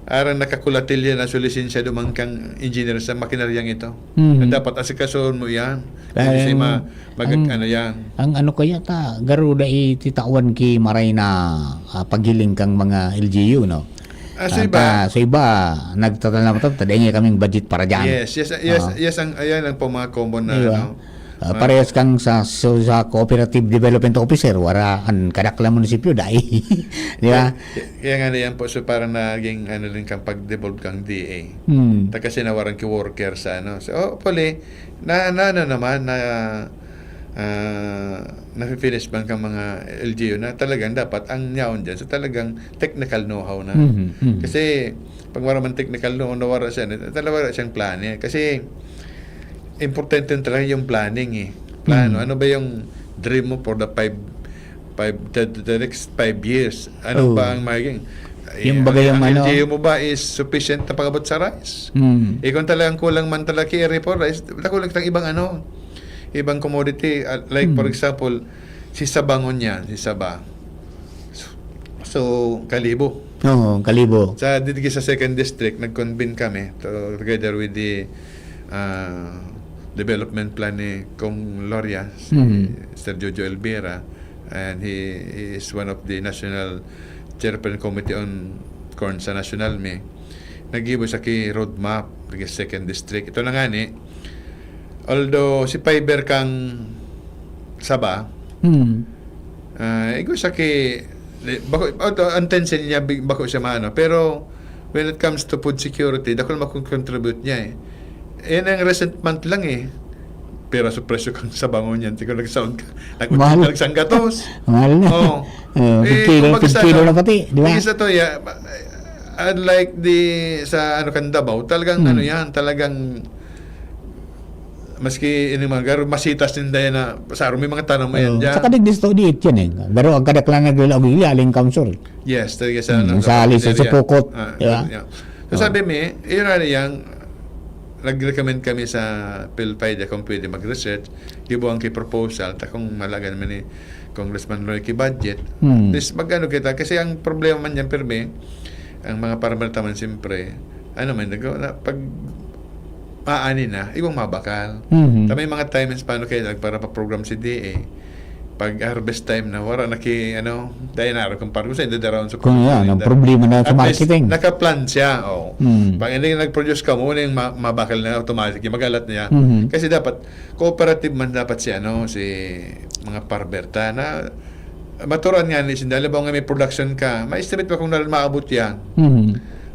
Arang nakakulatil yan, na lisensya duman kang engineer sa makinaryang ito. Mhm. Na dapat asikasohon mo yan. Kaya Hindi siya yung ma-, mag-, ang, ano yan. ang ano kaya ta, garo dai titawan ki maray na, ah, paghiling kang mga L G U, no? Ah, so Ang iba. ta-, so iba, nagtatanam ta, ta, dai niya kaming budget para dyan. Yes, yes, yes, Oo. yes, ang, ayan ang po mga common na, Di ba? ano, Ah, mga parehas kang sa, so, sa cooperative development officer, wara an kadaklan munisipyo, dai. Di ba? Kaya, kaya nga na yan po, so parang naging ano rin kang pag-devolve kang D A. Hmm. Ta kasi nawaran ki worker sa ano. So, hopefully, na, na ano naman, na, ah, nafe-finish man kang mga L G U na talagang dapat ang yaon dyan. So, talagang technical know-how na. Mhm, mhm. Kasi, pag wala man technical know-how, nawara siya, talaga wala siyang plan eh. Kasi, importante talaga yung planning eh. Plano. Hmm. Ano ba yung dream mo for the five, five, the, the next five years? Ano Oh. ba ang magiging, Yung eh, bagay ang, yung ang ano, L G U mo ba is sufficient na pag-abot sa rice? Hmm. Eh, kung talagang kulang man talaga ki area for rice, kulang tang ibang ano, ibang commodity. Ah, like, for Hmm. example, si Sabangon yan, si Saba. So, kalibo. Oo, kalibo. Sa, dito sa second district, nag-convene kami to, together with the, ah, development plan ni Kong Loria, si Mhm. Sir Jojo Elvira, and he, he is one of the national chairperson committee on corn sa national mi. Naggibo sa ki roadmap, nag second district. Ito na nga ni, although si Fiber kang Saba, Hmm. ah, igo sa ki, bako, auto, ang tension niya, bi-, bako siya maano. Pero, when it comes to food security, dako na makontribute niya eh. Yan ang recent month lang eh. Pero sa presyo kang Sabangon yan, di ko nagsaon ka. Nag-, Mahal. nagsanggatos. Mahal na. Oo. Oh, Eh, fifty kilo, kumbaga sa fifty kilo ano, na pati, di ba? Isa to, yeah, unlike the, sa ano, kan Davao, talagang Hmm. ano yan, talagang maski ini mga garo, masitas ninda yan na, sa may mga tanong mo yan Oo. dyan. Saka digdi sa diit yan eh. Pero ang kadaklan na gila, gila, aling kamsur. Yes, talaga sa, Hmm, ano, sa sa Aliso, sa area. Pukot, Ah, di ba? yeah. So, Ah. sabi mi, yun na yan, nag-recommend kami sa PhilFIDA kung pwede mag-research, gibuang ki proposal, ta kung malagan man ni Congressman Roy ki budget, Hmm. this mag-ano kita, kasi ang problema man yan, pirmi, ang mga farmer taman, siyempre, ano man, nag-, na, pag aani na, igwang mabakal. Mhm. Ta may mga times paano kayo nagpara pa program si D A, pag harvest time na, wala na ki, ano, dahil na, kung parang sa, hindi daraon sa Kung yan, ang problema na sa At least, marketing. naka-plan siya, oh. Mm. Pag hindi nag-produce ka, muna yung ma-, mabakal na automatic, yung mag-alat niya. Mhm. Kasi dapat, cooperative man dapat si, ano, si mga farmer ta na maturan nga ni sinda. Halimbawa nga may production ka, ma-estimate mo kung narin maabot yan. Mhm.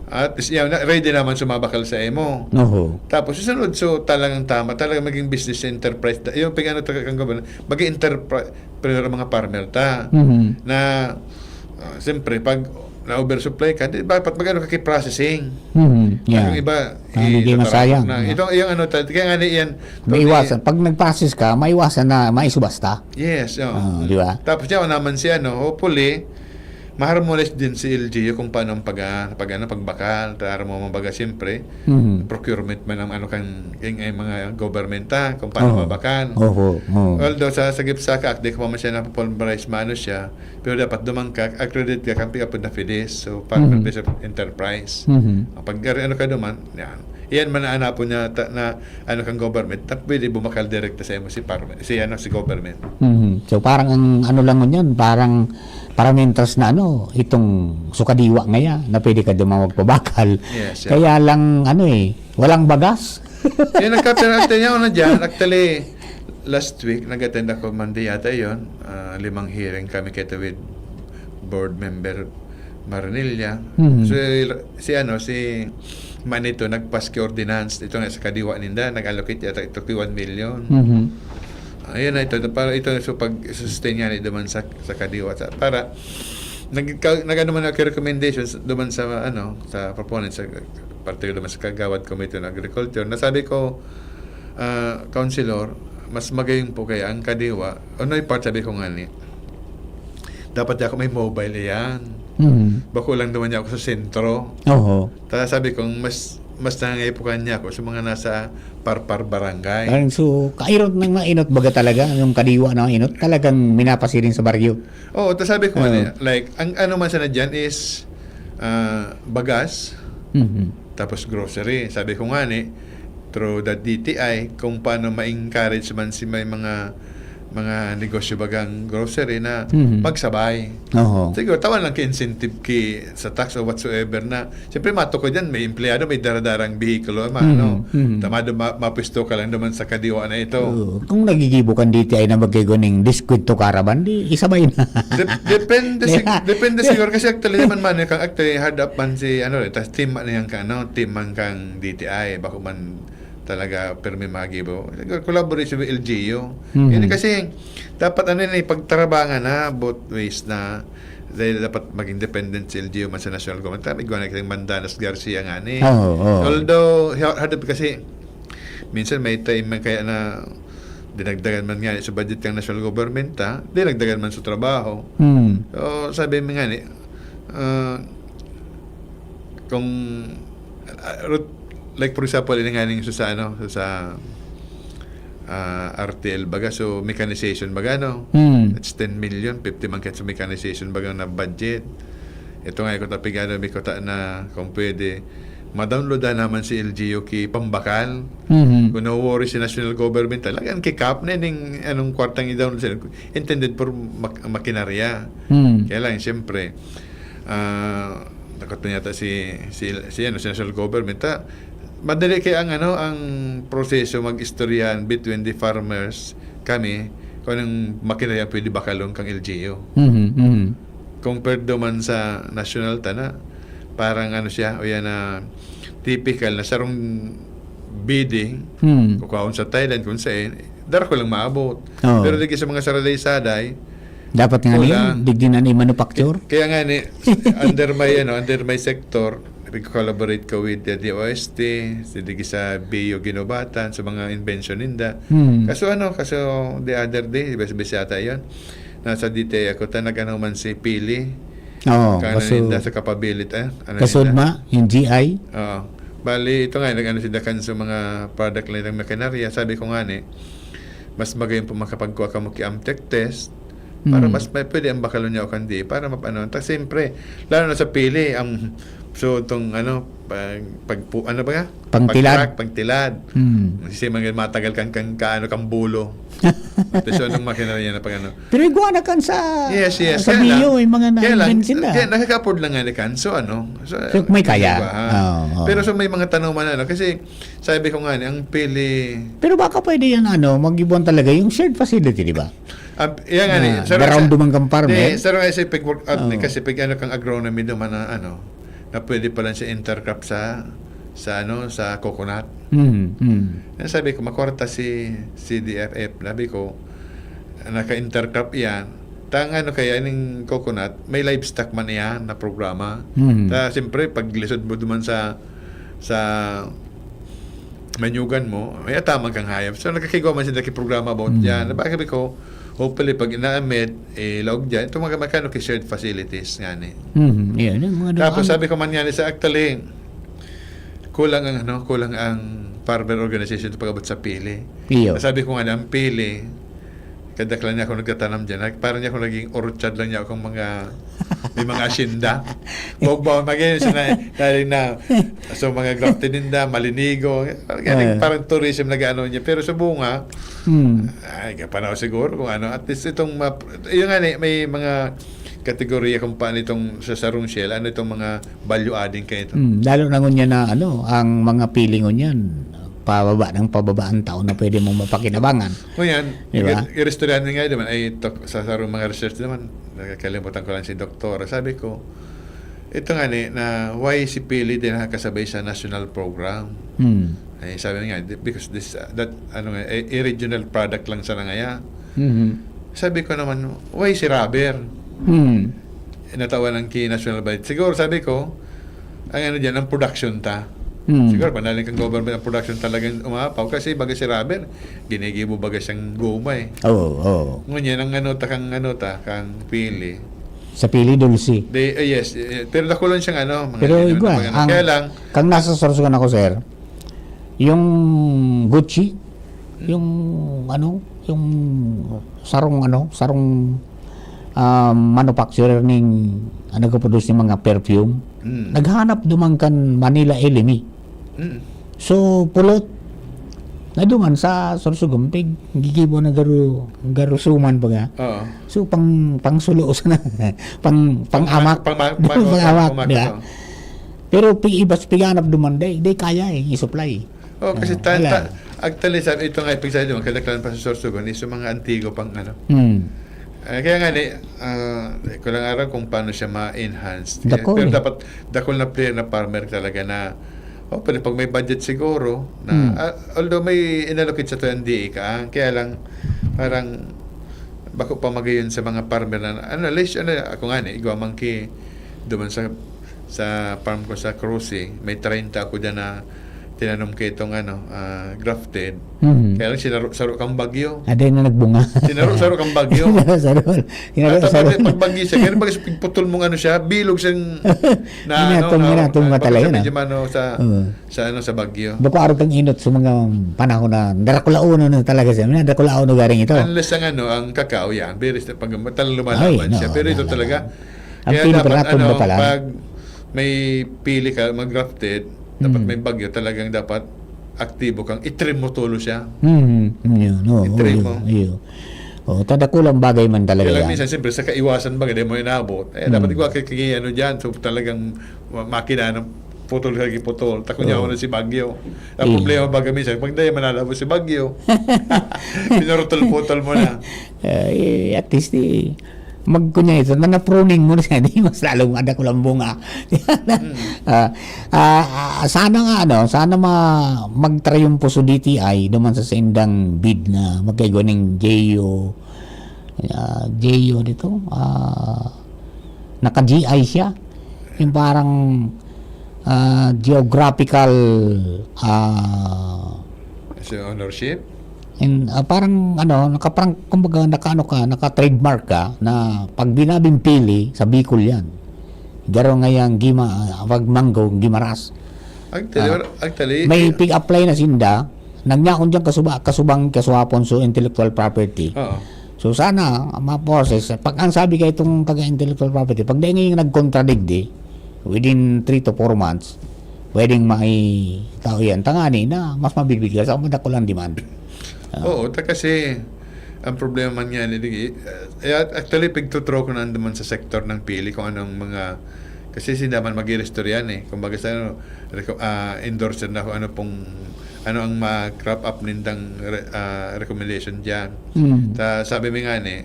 At is-, yan, na-, ready naman sumabakal sa imo. Oho. Tapos, susunod, so, talagang tama, talagang maging business enterprise. Yung pag-ano, talaga kang government, maging enterpri-, pero mga farmer ta. Mhm. Na, ah, siyempre, pag na-oversupply ka, di, dapat mag-ano ka kay processing. Mhm. At Yeah. yung iba, Ah, eh, hindi tatarapon masayang, na. yeah. Ito, yung ano, ta-, kaya nga na yan, Maiwasan. Pag nag-process ka, maiwasan na maisubasta. Yes, oh. Ah, di ba? Tapos yan naman si ano, hopefully, ma-harmonize din si L G U kung paano ang pag, ah, pag, ano, pagbakal, tara mo mabaga, siyempre, Mhm. procurement man ang ano kan, yung, yung mga government, ah, kung paano Oo. mabakan. Oho, oo. Although sa, sa GIFSACA Act, di ko pa man siya napapulverize, maano siya, pero dapat duman ka, accredited ka, kang pick-up na FIDIS, so, partner Mhm. based of enterprise. Mhm. Pag ano ka duman, yan. Iyan man ang hanapon niya ta-, na ano kang government, na pwede bumakal direkta sa imo si parme-, si ano, si government. Mhm. So, parang ang ano lang ngunyan, parang, parang mintras na ano, itong sukadiwa ngaya, na pwede ka dumawag pabakal. Yes, yeah. Kaya lang, ano eh, walang bagas. Yung nagkapirante niya, una dyan, actually, last week, nag-attend ako, Monday yata yun, ah, limang hearing kami kaya with board member Maranilla. Mhm. So, si ano, si Manito nagpaski ordinance. Ito nga sa kadiwa ninda, nag-allocate yata ito ki one million. Mhm. Ayun na ito, para ito so pag-sustain nga ni duman sa, sa kadiwa sa, para nag nag-ano man ako recommendations duman sa ano, sa proponents sa particular duman sa Kagawad Committee on Agriculture. Nasabi ko, ah, Councilor, mas magayon po kaya ang kadiwa. Ano yung part sabi ko nga ni? Dapat ako may mobile iyan. Mhm. Bako lang naman niya ako sa sentro. Oho. Kaya sabi ko, mas mas nangangayo po kanya ako sa mga nasa parpar barangay. Parang so, kairot ng mainot baga talaga, yung kadiwa na mainot, talagang minapasiring sa baryo. Oo, tapos sabi ko nga Oo. niya, like, ang ano man sana dyan is ah, bagas, Mhm. tapos grocery. Sabi ko nga ni, through the D T I, kung paano ma-encourage man si may mga mga negosyo bagang grocery na Mhm. magsabay. Oho. Siguro, tawan lang ki incentive ki sa tax o whatsoever na, siyempre, matukod yan, may empleyado, may daradarang behikulo, ma, Mhm, no? mhm. Tamado, ma, mapisto ka lang naman sa kadiwa na ito. Oo. Kung nagigibo kan D T I na magkaigo ning deskwento caravan, di isabay na. Dep- depende sig- Yeah. depende siguro kasi actually naman man kang actually hard up man si ano eh, tas team man yang ka ano, team man kang D T I, bako man talaga permi magibo. Siguro collaboration with L G U. Mhm. Yun kasi dapat ano yun, eh, pagtarabangan na both ways na dahil dapat maging independent si L G U man sa national government. Kami gawa na kitang Mandanas Garcia nga ni. Oo, oo. Although, ha- hard up kasi minsan may time man kaya na dinagdagan man nga sa budget ng national government, ha? Dinagdagan man sa trabaho. Hmm. So, sabi mo nga ni, ah, kung, ah, rut- like for example, ini nga ning sa, sa ano, sa, sa, ah, R T L baga, so mechanization baga, no? Hmm. It's ten million, fifty man kaya sa mechanization baga na budget. Ito nga, ito tapigado, may kuta na kung pwede, ma-download na naman si L G U ki pambakal. Mhm. Kung na-worry si national government, talagang kikap na ning anong kwartang i-download sila. Intended for mak- makinarya. Hmm. Kaya lang, siyempre, ah, takot na yata si, si, si, ano, si national government. Ta, madali kaya ang, ano, ang proseso mag-istoryahan between the farmers, kami, kung anong makinarya ang pwede bakalon kang L G U. Mhm, mhm. Compared naman sa national tana, parang ano siya, o yan na typical na sarong bidding, Hmm. kukuhaon sa Thailand, kung saan, dara ko lang maabot. Oo. Pero digi sa mga saraday-saday, Dapat nga Wala. ni, digdi na ni manufacture. Kaya nga ni, under my, ano, under my sector, nag-collaborate ko with the D O S T, si digi sa B U Guinobatan, sa mga invention ninda. Hmm. Kaso ano, kaso the other day, bes-bes yata yun, nasa D T I ako, ta nag-ano man si Pili, Oo, kaano kaso, ninda sa kapabilit, eh, ano kasud ninda? Ma, yung G I. Oo. Bali, ito nga, nag-ano sila kan sa mga product line ng makinarya. Sabi ko nga ni, mas magayon po makapagkuha ka mo ki Amtech test para Hmm. mas may pwede ang bakalon niya o kandi para mapano. Ta siyempre, lalo na sa Pili, ang so itong ano, pag, pag pu- ano ba nga? Pangtilad. Pag-crack, pangtilad. Hmm. Kasi mga matanggal kang, kang kaano, kang bulo. At so, anong makinarya na pag ano? Pero iguana kan sa, Yes, yes. sa Kaya lang, B U, yung mga kaya lang, na-invent sila. kaya nakaka-afford lang nga ni kan. So, ano? So, So, may kaya. diba, ha? Oo, oo. Pero so, may mga tanuman, ano? Kasi, sabi ko nga, ni, ang Pili, Pero baka pwede yan, ano, mag-ibuan talaga yung shared facility, di ba? Ah, yan nga, ni, Ah, sarong around sa- duman kang farm, Di, eh. sarong nga sa pag-work out, ni, Oo. kasi pag ano kang agronomy duman na ano, na pwede pala siya intercrop sa, sa ano, sa coconut. Hmm, hmm. Yan sabi ko, makwarta si C D F F. Sabi ko, naka-intercrop yan. Tang ano kaya, ining coconut, may livestock man yan na programa. Hmm. Ta, siyempre, pag lisod mo duman sa, sa manyugan mo, may ataman kang hayop. So, nagkakigwa man sila ki programa about Hmm. yan. Baka sabi ko, hopefully, pag ina-amend, eh, laog dyan, itong mga makano ki shared facilities nga ni. Hmm, yan. Yung mga Tapos ano, sabi ko man nga ni sa actually, kulang ang ano, kulang ang farmer organization sa pag-abot sa Pili. Iyo. Sabi ko nga na ang Pili, kadaklan niya ako nagtatanam dyan. Nag-, parang niya ako naging orchard lang niya akong mga, may mga asyenda. Bog-bog, mag-, yun, sina-, dahil na, so mga grafted ninda, malinigo, parang, Ah. parang tourism na gano'n niya. Pero sa bunga, Hmm. ay, kapanaw siguro kung ano. At least itong, ma-, yung nga, ni, may mga kategorya kung paano itong sa sarong shell, ano itong mga value adding kayo ito. Hmm. Lalo na ngunyan na, ano, ang mga Pili ngunyan, pababa ng pababa ang tao na pwede mong mapakinabangan. Ngayon, Di ba? i-, i-, istoryahan nga naman, ay, tok-, sa sarong mga research naman, nakakalimutan ko lang si doktora. Sabi ko, Ito nga ni, na why si Pili di nakakasabay sa national program? Hmm. Eh, sabi nga, di- because this, uh, that, ano nga, eh, eh, regional product lang sana ngaya. Mhm. Sabi ko naman, why si rubber? Hmm. Natawa ng ki national budget. Siguro, sabi ko, ang ano dyan, ang production ta. Hmm. Siguro, panaling kang government, ang production talagang umapaw. Kasi baga si rubber, ginigibo baga siyang goma eh. Oo, oo. Ngunyan, ang ano ta, kang ano ta, kang Pili. Sa Pili, dulce. They, eh, yes, eh, pero dako lang siyang ano, mga Pero ganyan, igwa, mga ano. ang, Kaya lang, kang nasa Sorsogon ako, sir, yung Gucci, yung ano, yung sarong ano, sarong ah, manufacturer ning ah, nagpo-produce ning mga perfume. mm, Naghanap duman kan Manila Elemi. mm, So, pulot na duman sa Sorsogon, pig gigibo na garo, garusuman pa nga. oo. So, pang, pang sulo sana. pang, pang amak. Pang, pang, Pang amak, pang-, di ba? oo. Pero pi, ibas piganap duman, day, day kaya eh, i-supply. Oh, kasi Ah, ta, wala. ta, actually, sabi, ito nga, ipagsabi mo, kadaklan pa sa Sorsogon, is yung mga antigo pang ano. Hmm. Eh, kaya nga ni, ah, di ko lang aram kung paano siya ma-enhance. Dakul Pero eh. dapat, dakul na player na farmer talaga na, oh, pwede pag may budget siguro, na, Hmm. ah, although may inallocate sa to ang D A ka, ah, kaya lang, parang, bako pa magayon sa mga farmer na, ano, least, ano, ako nga ni, igwa man ki, duman sa, sa farm ko sa Crossing, may treinta ako dyan na tinanom ko itong, ano, ah, grafted. Mhm. Kaya lang, sinaro-saro kang bagyo. Aday na nagbunga. Sinaro-saro kang bagyo. Sinaro-saro. At Sinaro-saro. pag, pag bagyo siya, kaya pag, pag putol mong ano siya, bilog siyang na, Ginatong, ano, na, ginatong na, matalayo, pag no? medyo mano sa, Oo. sa, ano, sa bagyo. Bako arog kang inot sa mga panahon na darakulaon na talaga siya. May darakulaon na garing ito. Unless ang, ano, ang kakao yan, very st-, pag talagang Ay, lumalaban no, siya. Pero ito talaga. talaga, Ang kaya pin-, dapat, pinatumba ano, pala. Pag may pili ka, mag-grafted, dapat Mm. may bagyo, talagang dapat aktibo kang i-trim mo tulo siya. Hmm, yun, no, I-trim yun, mo. Yun. Oh, tadakulang bagay man talaga Kaya lang yan. Minsan, siyempre, sa kaiwasan ba, hindi mo inabot. Eh, Hmm. dapat igwa kay, kay ano dyan, so talagang ma-, makina ng putol ka, putol. Takon niya Oo. ako na si Bagyo. Ang Iya. Problema baga minsan, pag dahil manalabo si Bagyo, pinurutol-putol mo na. Eh, at least, eh, magkunya ito, na na-pruning mo na siya, di mas lalong madakul ang bunga. Ah, ah, ah, sana nga, ano, sana ma-, magtrayumpo sa D T I, duman sa saindang bid na magkaigwa ning J O, ah, J O dito, ah, naka-G I siya. Yung parang, ah, geographical, ah, So, ownership? And, ah, parang, ano, nakaprang-, kumbaga, naka-ano ka, naka-trademark ka na pag binabing pili, sa Bicol yan. Garo ngayang gima, ah, pag mango, gimaras. Actually, Ah, or-, actually, May eh, pig-apply na sinda, nagnyakon dyan kasuba, kasubang kasuhapon so intellectual property. Oo. So sana, ma-process. Pag ang sabi ka itong taga-intellectual property, pag dahil ngayon nag-contradict di, within three to four months, pwedeng mai-, tao yan. Tangani na mas mabibigyan sa madakul ang demand. Ah. Oo, ta kasi ang problema man nga ni, eh, actually, pigtutro ko na naman sa sektor ng pili kung anong mga, kasi sinda man mag-register yan eh. Kumbaga sa ano, reco-, ah, endorser na kung ano pong, ano ang ma-crop up nindang re-, ah, recommendation dyan. Mm. Ta, sabi mi nga ni,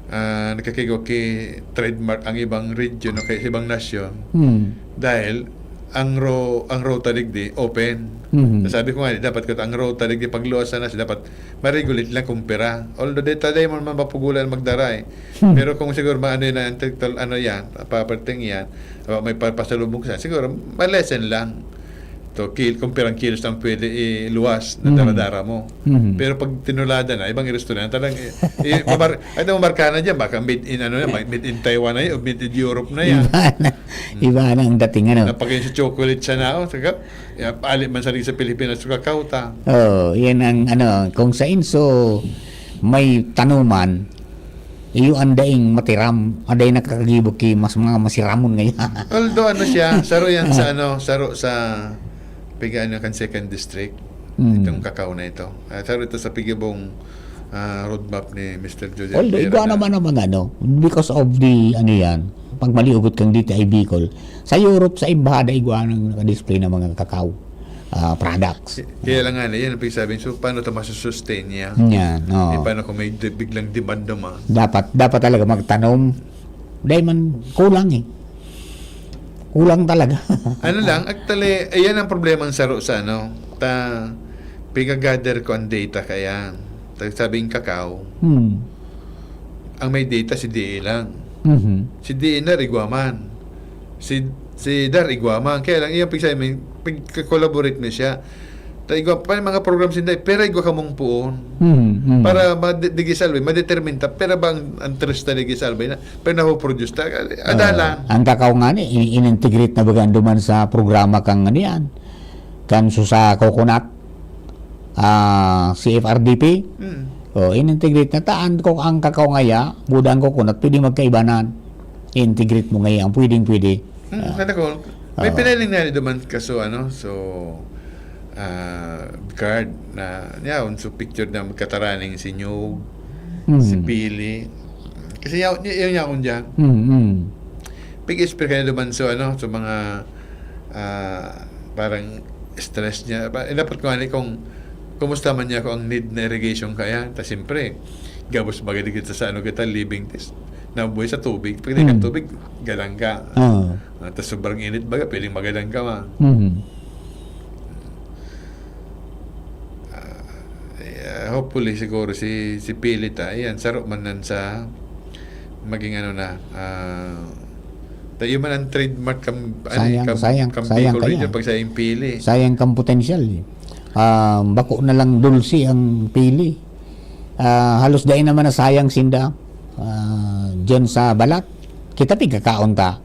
ah, nagkakigo ki trademark ang ibang region o kaya sa ibang nasyon. Mm. Dahil ang ro-, ang rota digdi open. Mhm. Sabi ko nga, dapat ko ang rota digdi pagluwas sana, dapat ma-regulate lang kung pera. Although dito tayo man mapapugulan magdara eh. Hmm. Pero kung siguro maano yun ang intellectual, ano yan, property yan, may papasalubong ka, siguro ma-lessen lang. To kil-, kung pirang kilos lang pwede iluwas na Mhm. daradara mo. Mhm. Pero pag tinulada na, ibang restaurant, talagang, eh, eh, mabar-, ay, mamarka na dyan, baka made in, ano na, made in Taiwan na yan, o made in Europe na yan. Iba na. Iba na ang dating, ano. Napag sa chocolate siya na, oh, saka, ya, ali man sa sa Pilipinas, sa kakao ta. Oh, yan ang, ano, kung sa inso may tanuman, iyo ang daing matiram, aday nakakagibo ki mas mga masiramon ngayon. Although, ano siya, saro yan sa, ano, saro sa, piga, ano, kan second district, Mm. itong kakao na ito. Ah, saro ito sa pigibong, ah, roadmap ni Mister Jose Although, Alpera igwa na naman ang mga ano, because of the, ano yan, pag maliugot kang D T I Bicol, sa Europe, sa embahada, igwa nang naka-display ng mga kakao ah, products. Kaya lang nga, yan ang pagsasabi. So, paano ito masusustain niya? Yan, oo. Eh, paano kung may di-, biglang demand naman? Dapat, dapat talaga magtanom. Dahil man, kulang eh. Kulang talaga. Ano lang, actually, ayan ang problema ng saro sa ano, ta, piga-gather ko ang data kaya, ta, sabing kakao, Hmm. ang may data si D A lang. Mhm. Si D A na, igwa man. Si, si Dar, igwa man. Kaya lang, iyang pigsabi, pagka-collaborate na siya. Ta, igwa pa yung mga programs hindi, pero igwa kamong puon. Mhm, mhm. Para ma-, di, di gisalbay, ma-determine ta, pero bang ang tres na di gisalbay na, pero napoproduce ta, adalan. Ah, ang kakao nga ni, in-, in-integrate na baga duman sa programa kang ano yan, kan su-, sa coconut, ah, C F R D P. Mm. O, in-integrate na ta, ang, ang kakao ngaya, buda ang coconut, pwede magkaibanan. I-integrate mo ngaya, ang pwedeng pwede. Mm, Ah. kada ko, may Oo. pinaling na duman kaso, ano, so, ah, guard na, yaon, so picture na magkataraning si Nyog, Mm. si Pili. Kasi yaon, yaon, yaon dyan. Mm, mm. Pig-explain kayo naman, so, ano, so mga, ah, parang stress niya. Ba, eh, dapat ko ani kung kumusta man niya kung ang need na irrigation kaya. Ta, siyempre, gabos bagay di kita sa ano kita, living test. Nabuhay sa tubig. Pag di ka Mm. tubig, galang ka. Oo. Ah, tas sobrang init baga, pwedeng magalang ka, ma. Mhm. Ah, eh, hopefully, siguro si, si Pilit, ah, ayan, saro man nan sa maging ano na, ah, tayo man ang trademark kam-, ano, Sayang, kam-, sayang, kam-, sayang Bicol kaya. Region, pag sa yung Pili. Sayang kang potensyal, eh. Ah, bako na lang dulce ang Pili. Ah, halos dai naman nasayang sinda, ah, diyan sa balat. Kita pigkakaon ta.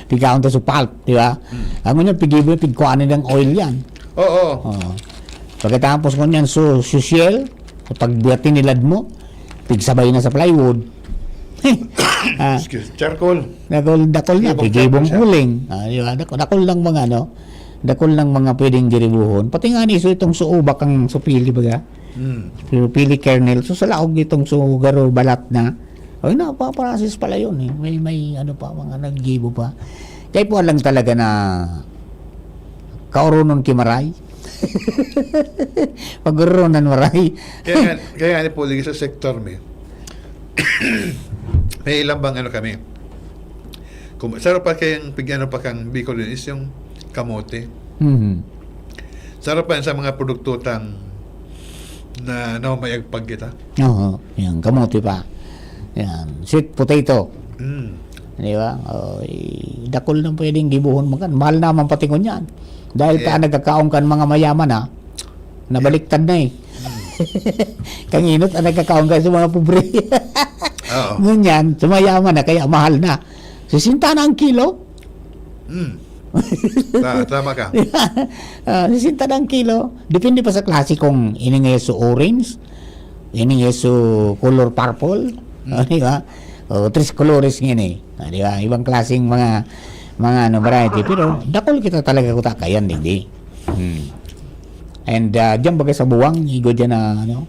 Pigkaon ta sa pulp, di ba? Hmm. Ang ngunyan, pigibo na, pigkuhaan na ng oil yan. Oo. Oo. Pagkatapos ngunyan, so, social, pag tinilad mo, pigsabay na sa plywood. Ah, Excuse, charcoal. Dakol, dakol na, Gibong pigibong charcoal siya. Uling. Ah, di ba? Dakol, dakol ng mga, ano, dakol ng mga pwedeng giribuhon. Pati nga ni, so, itong suubak ang supili, baga? Hmm. Supili kernel. So, sa laog itong so, garo, balat na. Ay, na, pa, process pala yun, eh. May, may, ano pa, mga naggibo pa. Kaya po lang talaga na kaurunon ki maray. Pag-urunan maray. Kaya nga, kaya nga ni Puli, sa sektor mi, may ilang bang ano kami. Kung, sarap pa kayang pig-, ano pa kang Bicol yun is yung kamote. Mhm. Sarap pa yan sa mga produkto tang na, na may agpag kita. Oo, yan, kamote pa. Yan, sweet potato. Mm. Di ba? Oh, eh, dakol nang pwedeng gibuhon mo kan. Mahal naman pati ngunyan. Dahil Yeah. pa nagkakaon kan mga mayaman, ha? Nabaliktad na, eh. Mm. Kanginot ang nagkakaon kan sa mga pobre. Oo. Ngunyan, sa mayaman na, kaya mahal na. Sisenta na ang kilo. Mm. Ta-, tama ka. Ah, sisenta na ang kilo. Depende pa sa klase kung ini nga so orange, ini nga so color purple. Mm. Ah, di ba? O, tres colores nga ini. Ah, di ba? Ibang klaseng mga, mga ano, variety. Pero dakol kita talaga kuta kayan, digdi. Hmm. And, ah, diyan bagay sa buwang, igo diyan na, ano,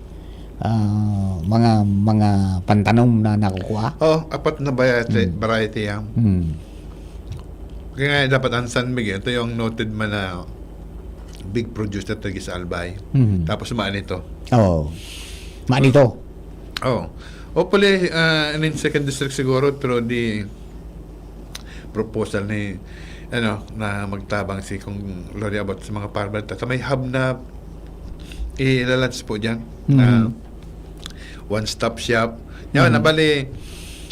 ah, mga, mga pantanom na nakukuha. Oh, apat na variety, Hmm. variety yan. Hmm. Kaya nga, dapat ang San Miguel, ito yung noted man na big producer to sa Albay. Hmm. Tapos, Manito. Oo. Manito. Oh. Hopefully, ah, in second district siguro, pero di proposal ni, ano, na magtabang si Kong Lori about sa mga farmer. Ta may hub na i-launch po dyan. Mm. Ah, one-stop shop. Yan, Mm. nabali,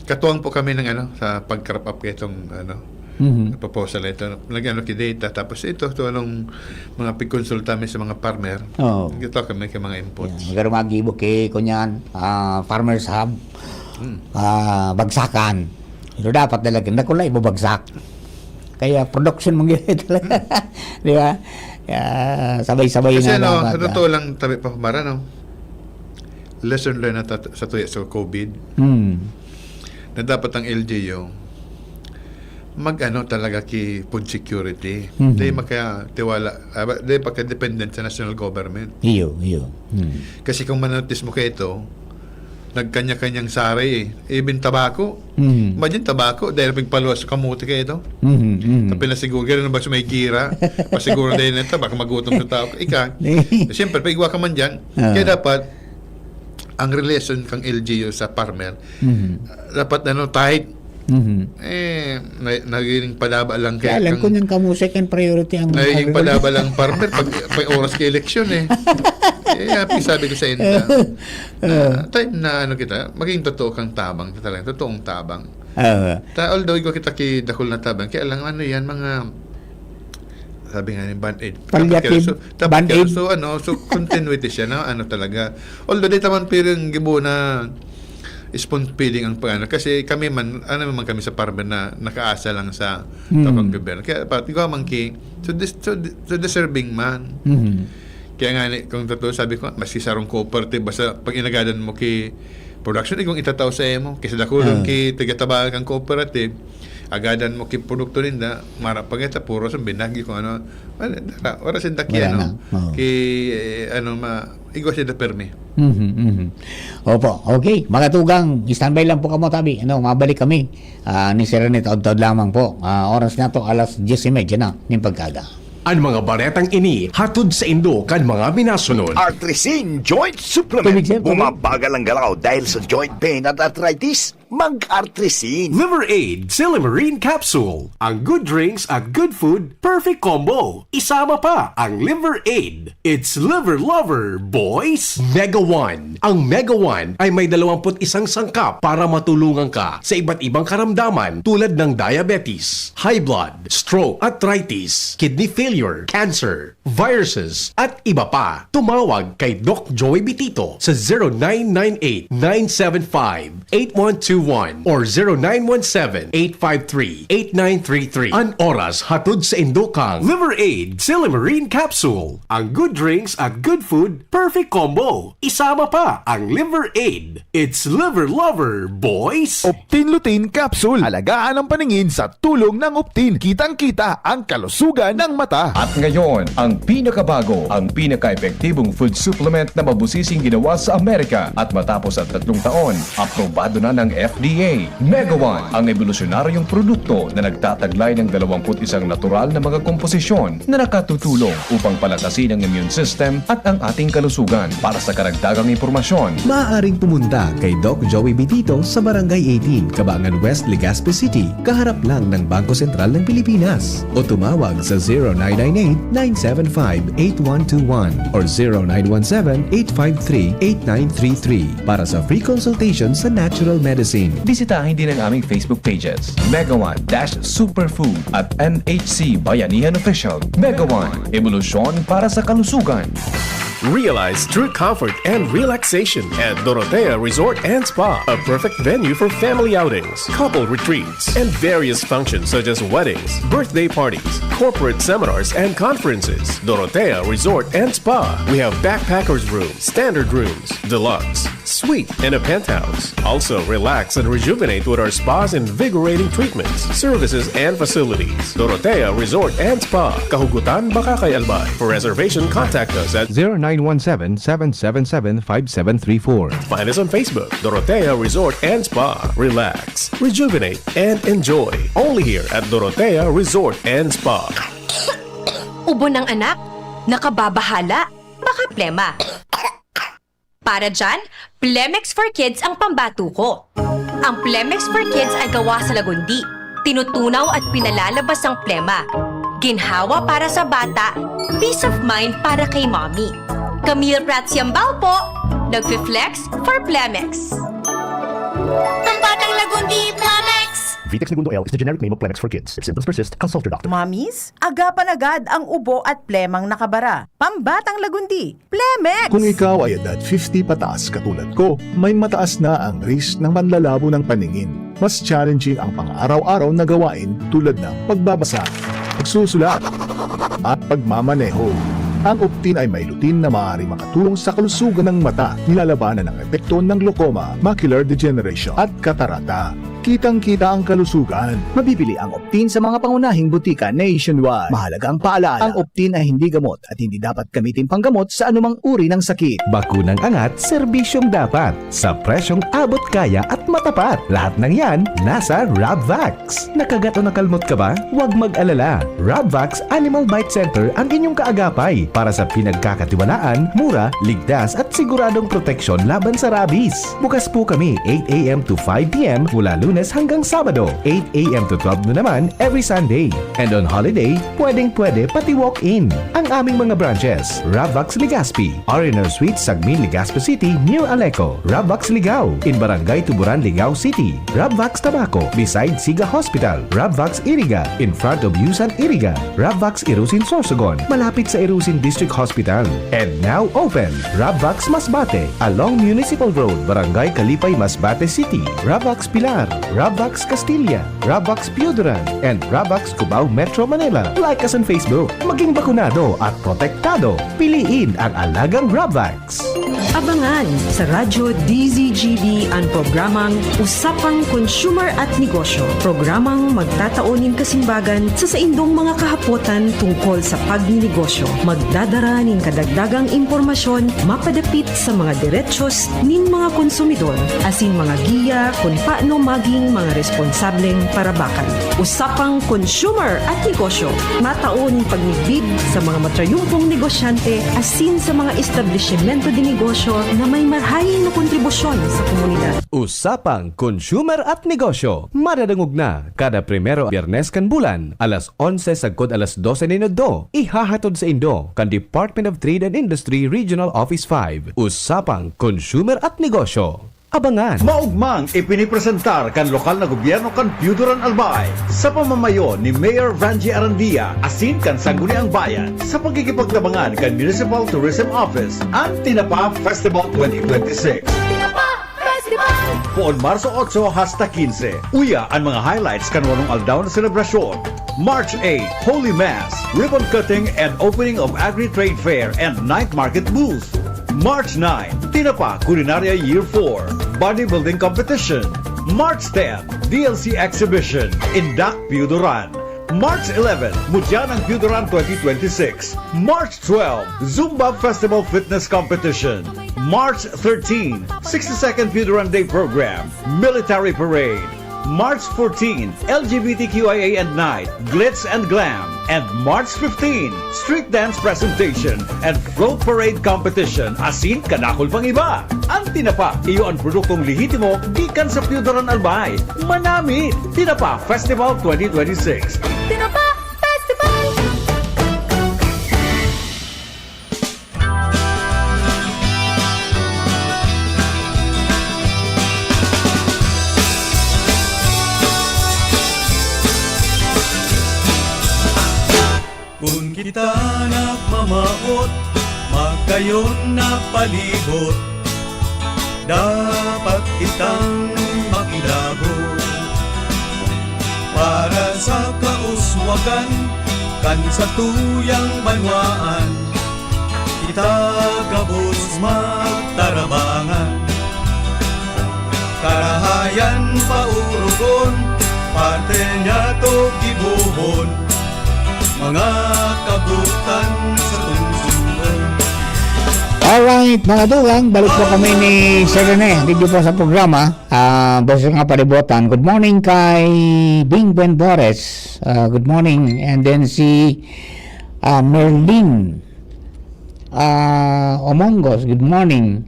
katuwang po kami ng, ano, sa pag-crop up kay itong, ano, Mm. proposal na ito. Nag-ano ki data, tapos ito, ito anong mga pagkonsulta mi sa mga farmer. Oo. Ito kami kay mga inputs. Yan. Magaro magibo ki, kunyan, ah, Farmers Hub. Mm. Ah, bagsakan. Pero dapat talaga, dakula ibabagsak. Kaya production mong yun talaga. Hmm. Di ba? Kaya sabay-sabay Kasi na ano, dapat, sa ah. totoo lang, tabi pa, Mara, no? Lesson learned na tat-, sa tuya sa COVID. Hmm. Na dapat ang L G U, mag-ano talaga ki food security. Mhm. Di makatiwala, ah, ba-, di pagka-dependent sa national government. Iyo, iyo. Hmm. Kasi kung manotis mo kayo ito, nagkanya-kanyang sari eh. Even tabako. Mhm. Imagine tabako, dahil pagpaluwas sa kamote kayo ito. Mhm, mhm. Tapos pinasiguro, gano'n ba sa may gira? Pasiguro dahil na ito, baka magutom sa tao. Ika, siyempre, paigwa ka man dyan. Ah. Kaya dapat, ang relation kang L G U sa farmer, Mhm. dapat ano, tight. Mhm. Eh, na, nagiging padaba lang Kaya kaya lang kung yung kamo second priority ang Nagiging padaba lang, partner, pag, pag oras ka eleksyon eh. Eh, happy sabi ko sa inyo. Ah, time na ano kita, maging totoo kang tabang, talaga, totoong tabang. Ah, Ta, although ikaw kita ki dakul na tabang, kaya lang ano yan, mga, sabi nga ni Band-Aid. Palliative Tapos kaya, so, tapos Band-Aid. kaya, so, ano, so continuity siya na ano talaga. Although di taman piring gibo na spoon feeding ang pag-ano. Kasi kami man, ano man kami sa farmer na nakaasa lang sa Hmm. tabang gobyerno. Kaya pati ko man ki, so, dis, so, so deserving man. Mhm. Kaya nga, ni- kung totoo, sabi ko, maski sarong cooperative, basta pag inagadan mo ki production, igong itatao sa emo. Kasi dakulon Ah. ki taga-tabangan kang cooperative, agadan mo ki produkto ninda, mara pag ito, puro sa binagi kung ano. Wala, wala, wala sinda ki, Wala ano, na. Oo. ki, eh, ano, ma, igwa sinda permi. Mhm, mhm. Opo, okay. Mga tugang, standby lang po kamo, tabi. Ano, mabalik kami. Ah, ni Sir Rene, taod-taod lamang po. Ah, oras na to, alas diyes y media na, ning pagkaga. An mga baretang ini hatod saindo kan mga minasunod. Artrisin Joint Supplement. Tubig, sir, tubig. Bumabagal ang galaw dahil sa joint pain at arthritis? Mag-Artrisin. Liver Aid, Silymarin Capsule. Ang good drinks at good food, perfect combo. Isama pa ang Liver Aid. It's Liver Lover, boys! Mega One. Ang Mega One ay may dalawampu't isang sangkap para matulungan ka sa iba't ibang karamdaman tulad ng diabetes, high blood, stroke, arthritis, kidney failure, cancer, viruses, at iba pa. Tumawag kay Doc Joey Bitito sa zero nine nine eight, nine seven five, eight one two one or zero nine one seven, eight five three, eight nine three three. An oras hatod saindo kang Liver Aid, Silymarin Capsule. Ang good drinks at good food, perfect combo. Isama pa ang Liver Aid. It's Liver Lover, boys! Optin Lutein Capsule. Alagaan ang paningin sa tulong ng Optin. Kitang-kita ang kalusugan ng mata. At ngayon, ang pinakabago, ang pinaka-epektibong food supplement na mabusising ginawa sa Amerika at matapos ang tatlong taon, aprobado na ng F D A. Mega One, ang ebolusyonaryong produkto na nagtataglay ng dalawampu't isang natural na mga komposisyon na nakatutulong upang palakasin ang immune system at ang ating kalusugan. Para sa karagdagang impormasyon, Maaaring pumunta kay Doc Joey Bitito sa Barangay eighteen, Kabangan West, Legazpi City, kaharap lang ng Bangko Sentral ng Pilipinas. O tumawag sa zero nine nine eight, nine seven five, eight one two one or zero nine one seven, eight five three, eight nine three three para sa free consultation sa natural medicine. Bisitahin din ang aming Facebook pages, Mega One dash Superfood at N H C Bayanihan Official. Mega One, ebolusyon para sa kalusugan. Realize true comfort and relaxation at Dorotea Resort and Spa, a perfect venue for family outings, couple retreats, and various functions such as weddings, birthday parties, corporate seminars, and conferences. Dorotea Resort and Spa. We have backpackers room, standard rooms, deluxe, suite, and a penthouse. Also, relax and rejuvenate with our spa's invigorating treatments, services, and facilities. Dorotea Resort and Spa, Kahugutan, Bacacay, Albay. For reservation, contact us at zero nine one seven, seven seven seven, five seven three four. Find us on Facebook, Dorotea Resort and Spa. Relax, rejuvenate, and enjoy. Only here at Dorotea Resort and Spa. Ubo ng anak? Nakababahala? Baka plema. Para dyan, Plemex for Kids ang pambato ko. Ang Plemex for Kids ay gawa sa lagundi. Tinutunaw at pinalalabas ang plema. Ginhawa para sa bata, peace of mind para kay mommy. Camille Prats Yambao po, nagfi-flex for Plemex. Pambatang Lagundi, Plemex! Vitex Negundo L is the generic name of Plemex for kids. If symptoms persist, consult your doctor. Mommies, agapan agad ang ubo at plemang nakabara. Pambatang Lagundi, Plemex! Kung ikaw ay edad fifty pataas katulad ko, may mataas na ang risk ng panlalabo ng paningin. Mas challenging ang pang-araw-araw na gawain tulad ng pagbabasa, pagsusulat, at pagmamaneho. Ang Optin ay may lutein na maaaring makatulong sa kalusugan ng mata, nilalabanan ang epekto ng glaucoma, macular degeneration, at katarata. Kitang-kita ang kalusugan. Mabibili ang Optin sa mga pangunahing butika nationwide. Mahalagang paalala, ang Optin ay hindi gamot at hindi dapat gamitin panggamot sa anumang uri ng sakit. Bakunang angat, serbisyong dapat, sa presyong abot kaya at matapat. Lahat ng yan, nasa Rabvax. Nakagat o nakalmot ka ba? Huwag mag-alala. Rabvax Animal Bite Center ang inyong kaagapay para sa pinagkakatiwalaan, mura, ligtas at siguradong proteksyon laban sa rabies. Bukas po kami eight a m to five p m mula Lunes Hanggang Sabado, eight a m to twelve noon naman every Sunday. And on holiday, pwedeng-pwede pati walk-in. Ang aming mga branches, Ravvax Legazpi, R and R Suites, Sagmin, Legazpi City, near Aleco, Ravvax Ligao, in Barangay Tuburan, Ligao City, Ravvax Tabaco, beside Siga Hospital, Ravvax Iriga, in front of Yusan Iriga, Ravvax Irusin Sorsogon, malapit sa Irusin District Hospital. And now open, Ravvax Masbate, along Municipal Road, Barangay Kalipay, Masbate City, Ravvax Pilar, Ravvax Castilla, Ravvax Pioduran, and Ravvax Cubao, Metro Manila. Like us on Facebook. Maging bakunado at protektado. Piliin ang alagang Ravvax. Abangan sa Radyo D Z G B an programang Usapang Consumer at Negosyo. Programang magtatao nin kasimbagan sa saindong mga kahapotan tungkol sa pagninegosyo. Magdadara nin kadagdagang impormasyon mapadapit sa mga derechos nin mga konsumidor, asin mga giya kun paano maging mga responsableng parabakan. Usapang Consumer at Negosyo, matao nin pagmidbid sa mga matrayumpong negosyante asin sa mga establisimento de negosyo na may marahay na kontribusyon sa komunidad. Usapang Consumer at Negosyo, madadangog na kada primero Biyernes kan bulan, alas onse sagkod alas dose nin udto. Ihahatod saindo kan Department of Trade and Industry Regional Office five. Usapang Consumer at Negosyo. Abangan! Maugmang ipinipresentar kan lokal na gobyerno kan Piyuduran, Albay, sa pamamayo ni Mayor Vangie Arandia asin kan Sangguniang Bayan, sa pagkikipagtabangan kan Municipal Tourism Office, an Tinapa Festival twenty twenty-six. Tinapa Festival! Poon Marso otso hasta kinse. Uya an mga highlights kan walong aldaw na selebrasyon. March eight, Holy Mass, ribbon cutting and opening of Agri-Trade Fair and Night Market Booth. March nine, Tinapa Culinaria Year four, Bodybuilding Competition. March ten, D L C Exhibition, Indak Piyuduran. March eleven, Mudyan ang Piyuduran twenty twenty-six. March twelve, Zumba Festival Fitness Competition. March thirteen, sixty-second Piyuduran Day Program, Military Parade. March fourteen, L G B T Q I A and Night, Glitz and Glam. And March fifteen, Street Dance Presentation and Float Parade Competition, asin kadakul pang iba. Ang Tinapa, iyo an produktong lehitimo gikan sa Piyuduran, Albay. Manami! Tinapa Festival twenty twenty-six. Tinapa Festival! Kun kita nagmamawot, magkayon na palibot, dapat kitang makilabot. Para sa kauswagan kan satuyang banwaan, kita gabos magtarabangan. Karahayan paorogon, parte niyato gibohon, mga kabutan sa tungsungon. Alright, mga dugang, balik po kami ni Sir Rene, dito po sa programa. Ah, boses nga palibutan. Good morning kay Bing Buendores. Ah, good morning. And then si, ah, Merlin, ah, Omongos, good morning.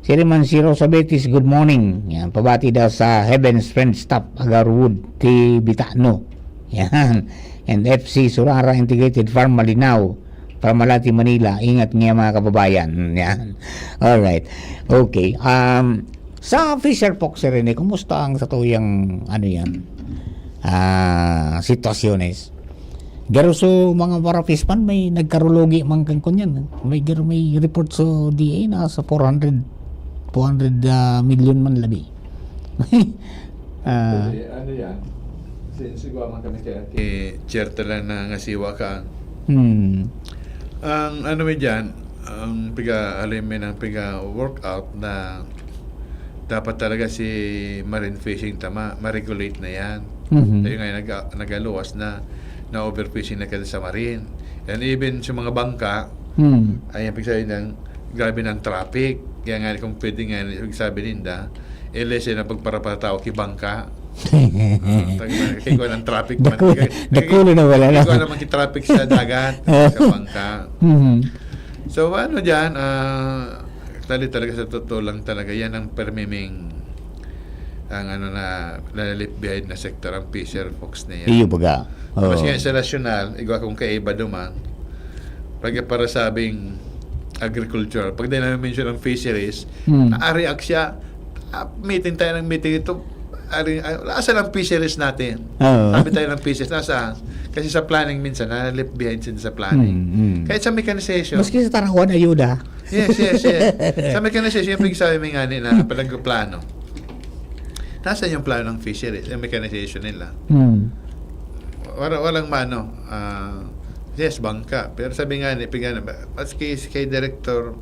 Si Riman, si Rosa Betis, good morning. Yan, pabati daw sa Heaven's Friend Stop, Agarwood, ti Bitano. Yan. And F C Surara Integrated Farm Malinao, from Malati, Manila. Ingat nga, mga kababayan. Yan. Alright. Okay. Um, sa Fisher Fox, Sir Rene, kumusta ang satuyang, ano yan, ah, sitwasyones? Garo so mga wara fish pond, may nagkarulogi man kan kunyan. May garo, may report sa D A na sa four hundred, four hundred, ah, million man labi. Ah. Kasi ano yan? Since igwa man kami kaya, eh, chair talaga na ngasiwa ka. Hmm. Ang ano mi dyan, ang piga-, alam mi ng piga-workout na dapat talaga si marine fishing tama, ma-regulate na yan. Mhm. Kaya nga, nag-, nag-aluwas na, na overfishing na kasi sa marine. And even sa mga bangka, Hmm. ay, ang pigsabi niyan, grabe ng traffic. Kaya nga, kung pwede nga, ibig sabi ninda, eh, less na pagparapatao ki bangka. Ah, tagi na, kaya ko ng traffic man. Daku-, Kaya, dakulo na wala na. Kaya ko naman ki-traffic sa dagat, sa bangka. Mhm. So, ano dyan, ah, actually talaga sa totoo lang talaga, yan ang permiming, ang ano na, na left behind na sektor, ang fisher folks na yan. Iyo baga. Mas Oo. nga sa nasyonal, igwa kong kaiba duman, pag para sabing agriculture, pag di namin mention ang fisheries, Hmm. na-react siya, "Ah, meeting tayo ng meeting ito, ari, ah, asan ang fisheries natin?" Oo. Sabi tayo ng fisheries, "Nasaan?" Kasi sa planning minsan, na left behind sila sa planning. Hmm, hmm. Kahit sa mechanization. Maski sa tarawan, ayuda. Yes, yes, yes. Sa mechanization, yung pag-sabi may ngani na panagplano. Nasaan yung plano ng fisheries, yung mechanization nila? Hmm. Wala, walang mano. Ah, yes, bangka. Pero sabi nga ni, pigana, maski si kay Director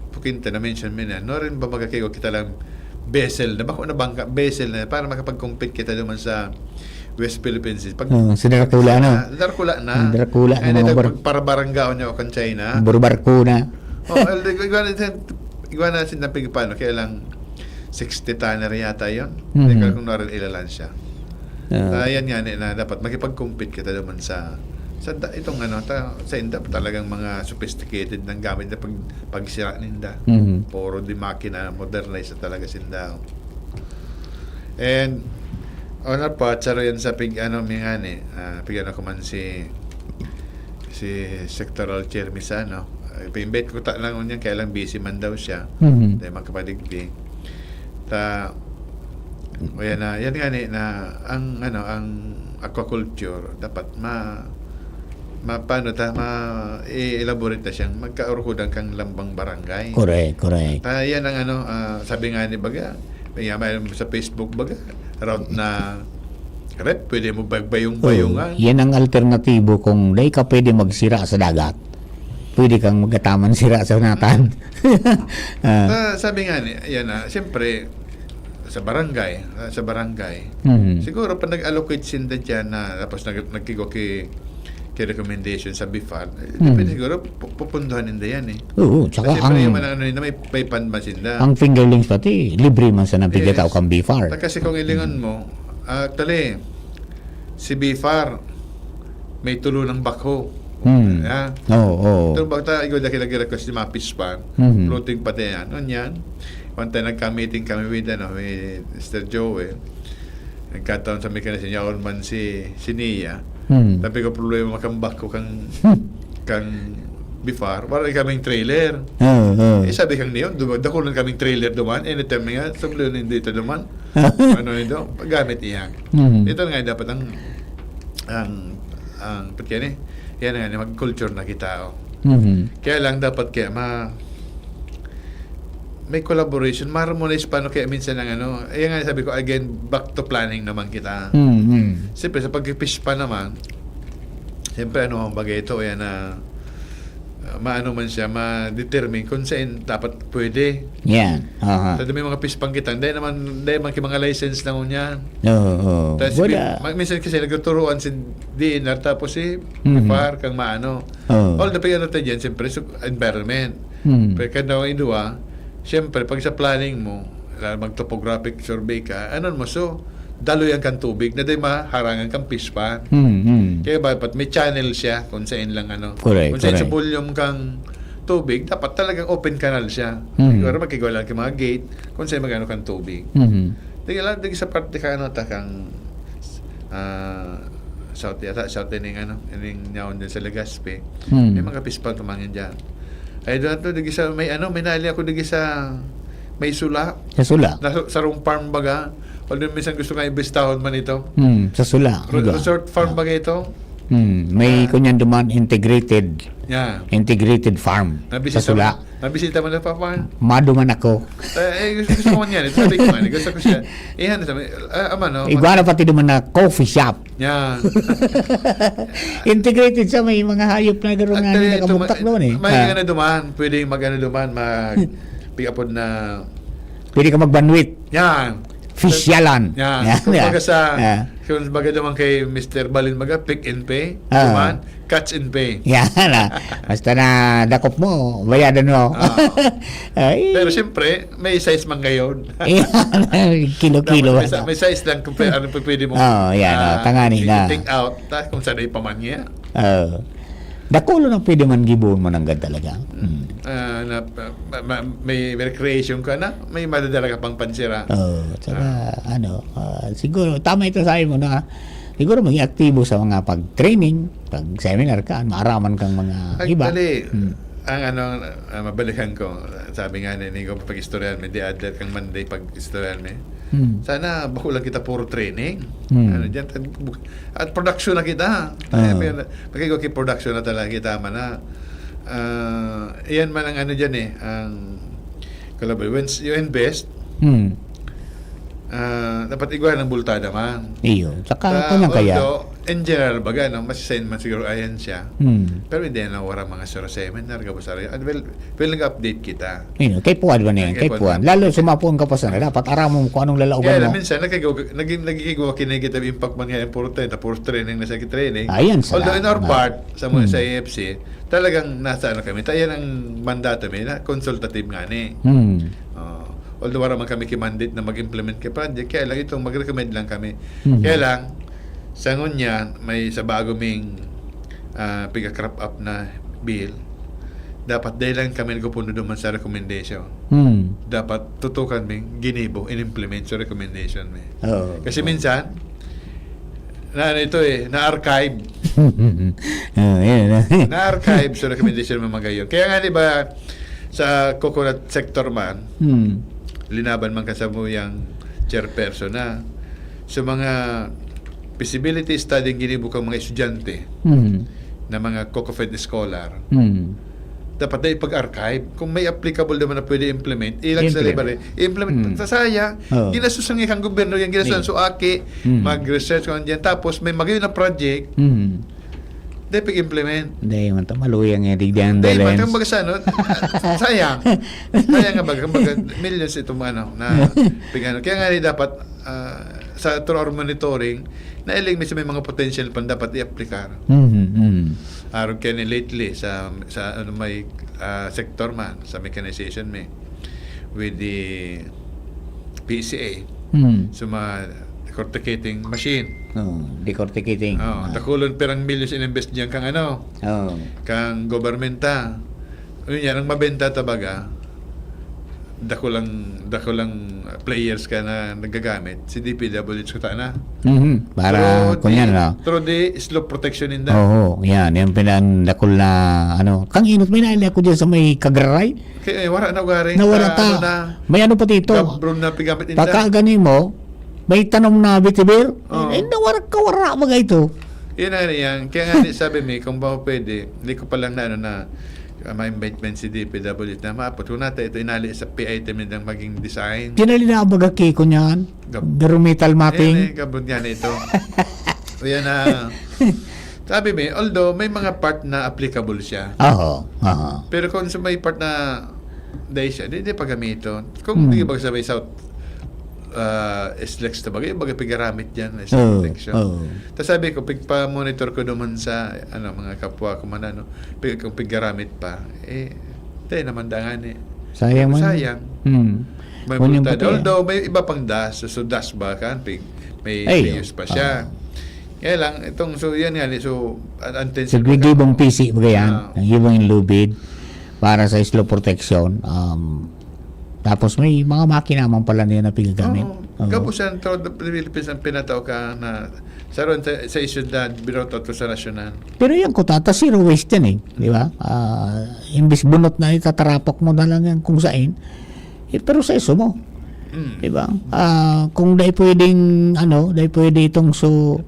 Pukinta na mention mo na, no rin ba magkakiwa kita lang vessel na, bako na bangka, vessel na, para makapag-compete kita naman sa West Philippine Sea. Pag, Oh, si Dracula, no? Ah, Dracula na. Hmm, Dracula na, Ay, mga ito, bar- pag parabaranggaon niya o kan China. Barbarcuna. Oh, although, igwa na, igwa na sin napigpano, kaya lang sixty tonner yata yun. Mhm. Hindi ko alam kung narin ilalan siya. Ah. Ah, yan nga, ni- na dapat makipag-compete kita naman sa, sa da- itong ano, ta, sa inda, talagang mga sophisticated ng gamit na pag, pagsira ninda. Mhm. Puro di makina, modernized na talaga sinda. And, on our part, saro yan sa pig, ano, mi nga ni, ah, pig ano ko man si, si sectoral chair mi sa, ano. Ah, ipa-invite ko ta lang ngunyan, kaya lang busy man daw siya. Mhm. Dahil magkapadigdi. Ta, o yan na, yan nga ni, na, ang, ano, ang aquaculture, dapat ma, ma, paano ta, ma, i-elaborate na siyang magkaurkudan kang lambang barangay. Correct, correct. Ta, yan ang ano, ah, sabi nga ni baga, may, may sa Facebook baga, route na rep, pwede mo bayong-bayungan. Oh, yan ang alternatibo kung dai ka pwede magsira sa dagat. Pwede kang magataman sira sa natan. Ah, Ah, sabi nga ni, yan na, siyempre, sa barangay, ah, sa barangay, mhm. siguro pag nag-allocate sinda dyan na, tapos nag, nagkigo ki, ki recommendation sa BIFAR, eh, Hmm. pwede siguro pu- pupunduhan ninda yan eh. Oo, tsaka Kasi siyempre ang, yung mga ano nila, may, may fund man sinda. ang fingerlings pati, libre man sa nabigay Yes. tao kang BIFAR. Ta-, kasi kung ilingon mo, actually, si BIFAR, may tulo ng backhoe. Hmm. Yeah. Oo, oo. Pero bakta, ikaw dahil nag-request ni Mapis pa, Mhm. floating pati yan. Ano yan? One time nagka-meeting kami with, ano, with Mister Joel. Nagkataon sa mekanismo niya, all man si, si Nia. Hmm. Sabi ko, problema makambak ko kang, Hmm. kang BIFAR. Wala kaming trailer. Oo, oo. Eh, sabi kang Nia, duma-, dakulan kaming trailer duman. Anytime nga, sabi nyo, hindi ito duman. Ano nito? Paggamit iyan. Hmm. Ito nga dapat ang, ang, ang, pati yan eh. Yan nga, mag-culture na kita, oh. Mhm. Kaya lang dapat kaya ma-, may collaboration, ma-harmonize paano kaya minsan ang ano, ayan nga sabi ko, again, back to planning naman kita. Hmm, hmm. Siyempre, sa pag-fish pa naman, siyempre, ano ang bagay ito, yan na, uh, maano man siya, ma-determine kung saan dapat pwede. Yan. Aha. Sa may mga fish pang kita, dahil naman, dahil man ki mga license na ngunyan. Oo, oo. Tapos, Wala. ma-, minsan kasi nagtuturuan si D N R, tapos si Mhm. BIFAR, kang maano. Oo. All the pag-ano tayo dyan, siyempre, so, environment. Hmm. Pero kada ang idua, siyempre, pag sa planning mo, lalo mag-topographic survey ka, ano mo, so, daloy ang kang tubig na di maharangan kang fish pond. Hmm, hmm. Kaya dapat may channel siya kung saan lang ano. Correct, Kung saan sa correct. volume kang tubig, dapat talagang open canal siya. Hmm. Siguro magkigawa lang kang mga gate kung saan magano kang tubig. Mhm. Di lang, di sa parte ka, ano, ta kang, ah, south yata, south ining, ano, ining nyaon din sa Legazpi. Hmm. May mga fish pond tumangin dyan. Ay, doon to, digi sa, may ano, may nali ako digi sa, may sula. Sa sula. Na, sarong farm baga. Although minsan gusto nga imbestahon man ito. Hmm, sa sula. Re- Diba? Resort farm baga ito. Hmm, may Ah. kunyan duman integrated Yeah. integrated farm sa Nabisita sula. mo, nabisita mo na pa, pa? Maduman ako. Eh, eh, gusto, gusto ko man yan. Ito sabi ko man. Gusto ko siya. Eh, ano sabi? Ah, ama, no? Igwa na pati duman na coffee shop. Yan. Integrated sa may mga hayop na garo nga Actually, na ito, nakabugtak ma- doon eh. May Ah. ano duman. Pwede mag-ano duman. Mag, pick up na. Pwede ka magbanwit. Yan. Fisyalan. Yan. Yan, Kumbaga yan. sa, Ah. kumbaga naman kay Mister Balin, baga, pick and pay. Ah. Duman, catch and pay. Yan ah. Basta na dakop mo, bayadan mo. Ah. Ay. Pero siyempre, may size man ngayon. Yan. Kilo-kilo. Dapat may, Ano? sa- may size lang kung pwede, ano pa pwede mo. Oh, yan, oh. Tangani na. Take out, ta, kung saan ipaman niya. Oh. Dakulon ang pwede man gibohon mo nanggad talaga. Hmm. Ah, na, ma-, ma-, may recreation ka na, may madadala ka pang pansira. Oo, tsaka, Ah. ano, ah, siguro, tama ito sabi mo na, siguro maging aktibo sa mga pag-training, pag-seminar ka, maaraman kang mga iba. Actually, Hmm. ang ano, ah, mabalikan ko, sabi nga ni Nico, pag-istoryahan mi, the other kang Monday, pag-istoryahan mi. Hmm. Sana bako lang kita puro training. Hmm. Ano dyan, at production na kita. Oo. Kaya may, may production na talaga kita, man, ah. Ah, iyan man ang ano dyan eh, ang, kalabaw, when you invest, Hmm. ah, dapat igwa ng bultada man. Iyo. Saka, Ah, kanyang kaya. Although, in general, baga, no, masisign man siguro ayan siya. Hmm. Pero hindi na wala mga sura seminar, gabos araw. Ah, well, well, nag-update kita. Iyo, kay puwan man yan, Kay kay puwan. puwan. Lalo, sumapuan ka pa sana, dapat aram mo kung anong lalaogan Kaya mo. lang, minsan, nagkagawa-, naging, nagkikigwa, kinigit ang impact man nga, importante, tapos training na sa training. Ayan, Although, in our salamat. part, sa mga Hmm. sa A F C, talagang nasa ano kami, ta-, yan ang mandato mi, na consultative nga ni. Hmm. Oh, although wala man kami ki-mandate na mag-implement kay project, kaya lang itong mag-recommend lang kami. Hmm. Kaya lang, sa ngunyan, may sa bago ming, ah, piga-crop up na bill, dapat dahil lang kami nagpupuno duman sa recommendation. Hmm. Dapat tutukan mi, ginibo, in-implement sa recommendation mi. Oo. Kasi minsan, na ano ito eh, na-archive. Oo, yun. Na-archive sa recommendation mo magayon. Kaya nga, di ba, sa coconut sector man, Hmm. linaban man ka sa muyang chairperson na, sa mga feasibility study ang ginibo kang mga estudyante Hmm. na mga COCOFED scholar, Hmm. dapat na ipag-archive. Kung may applicable naman na pwede implement, ilag sa Implement. library, implement. Hmm. Sa sayang, Oo. ginastos ang ikang gobyerno, yan ginastos ang May suaki, Hmm. mag-research kung ano yan. Tapos may magayon na project, Hmm. di pag-implement. Hindi man to, maluyang yan, di diyan Hindi man, balance. Kumbaga sa ano, sayang. Sayang nga baga, kumbaga, millions itong ano, na pigano. Kaya nga rin dapat, ah, sa through our monitoring, nailing mi sa may mga potential pa dapat i-aplikar. Mhm, mhm. Arog kaya ni lately sa, sa ano, may, ah, sector man, sa mechanization may, with the P C A. Hmm. So, mga decorticating machine. Oh, decorticating. Oh, Ah. dakulon pirang millions in-invest diyan kang ano, Oh. kang government, ah. Yun yan, ang mabenta tabaga, dakulang, dakulang players ka na nagagamit, si D P W H kuta na. Mhm. Para, Through kunyan, the, no? through the slope protection in that. Oo, yan. Yung pinandakol na, ano. Kang inot, may naili ako dyan sa may Kagraray. Kaya, eh, wala na ugari. Nawala Sa ta. ano na, May ano pati ito. Gabron na pigamit ninda. Pagkagani mo, may tanom na bitibir. Oo. Eh, nawara ka, wara, mga ito. Yun na yan. Kaya nga, di, sabi mi, kung ba pwede, hindi ko pa lang na, ano, na, ah, ma-invite man si D P W na maapot. Kung nata ito, inali sa P I T nindang maging design. Kinali na ang baga ki, kunyan. Gab- Garumital mating. Eh, may gabon nga na ito. O yan na. Sabi mi, although may mga part na applicable siya. Oo, oo. Pero kung sa may part na dahil siya, di, di pagamiton. Kung Hmm. di ba sa may South, ah, S-Lex na bagay, bagay pigaramit dyan, sa Oo, protection. oo. Tas sabi ko, pigpa-monitor ko naman sa, ano, mga kapwa ko man, ano, pig-, kung pigaramit pa, eh, tayo naman dangan eh. Sayang man. Sayang. Hmm. May Kunyang multa. Pati, eh. Although, may iba pang das, so das ba kan, pig-, may, Ay, may oh. use pa siya. Ah. Kaya lang, itong, so, yan nga, so, an-, antensil Sige, gibong pisi, bagay yan. Ah. Ang gibong lubid para sa slope protection. Um, tapos may mga makina man pala niya na pinagamit. Oo. Oo. Gabos yan, throughout the Philippines ang pinataw ka na sa ron sa, sa syudad, binoto to sa nasyonal. Pero yan ko, tata, zero waste yan eh. Di ba? Ah, imbis bunot na itatarapok mo na lang yan kung saan, eh, pero sa iso mo. Mm. Di ba? Ah, kung dai pwedeng, ano, dai pwede itong so,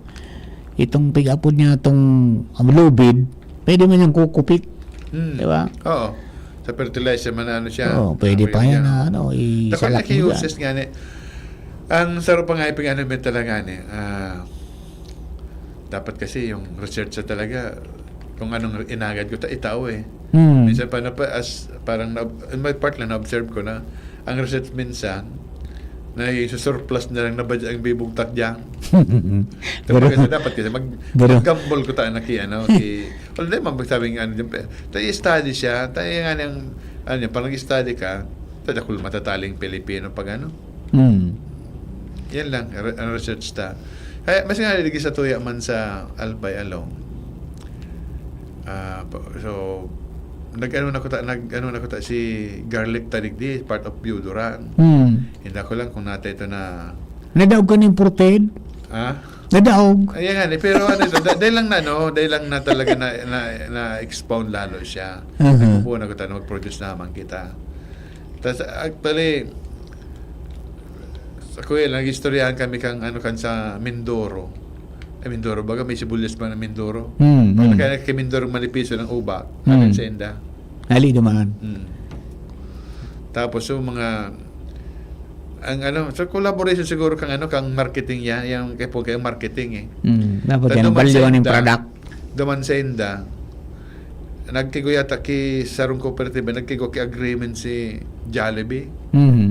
itong pig-apod niya, itong, um, lubid, pwede mo niyang kukupit. Mm. Di ba? Oo. Sa fertilizer man, ano siya, Oo, pwede ah, pa pwede yan, yan. na, ano, Dapat isalak mo dyan. nakiuses nga ni, ang sarap pa nga ipag-ano mo talaga ni, ah, dapat kasi yung research sa talaga, kung anong inagad ko, ta-, itao eh. Hmm. Minsan pa na pa, as, parang na, in my part lang, na-observe ko na, ang research minsan, nagiging sa surplus na lang na ba ang bibugtak dyan? Pero Tapos kasi dapat kasi mag-, pero mag-gamble ko tayo na ki, ano, ki, wala naman magsabing ano dyan, pe-, tayo study siya, tayo nga niyang, ano niya, pag nag-study ka, tayo dakul matataling Pilipino pag ano. Hmm. Yan lang, re-, ang research ta. Kaya, mas nga, ligi sa tuya man sa Albay alone. Ah, pa-, so, nag-ano na ko ta, nag-ano na ko ta si garlic ta digdi, part of Biodoran. Hmm. Hindi ko lang kung nata ito na Nadaog ka ng imported? Ah? Nadaog. Ayan nga, eh. Pero ano ito, da- dahil lang na, no? Dahil lang na talaga na, na, na-expound lalo siya. Aha. Kung na ko tayo, mag-produce naman kita. Tapos, actually, sa kuya, nag-istoryahan kami kang, ano, kan sa Mindoro. Ay, Mindoro, baga may sibuyas ba na Mindoro? Hmm, Pag hmm. nagkaya kay Mindoro, manipiso ng uba, Hmm. ano sa enda? Ali naman. Hmm. Tapos, yung mga, ang ano, sa collaboration siguro kang ano, kang marketing yan, yung kay, kay marketing eh. Hmm. Dapat Tadto yan, man value sa ng enda, product. Duman sa enda, nagkigo yata ki sarong cooperative, nagkigo ki agreement si Jollibee. Mhm.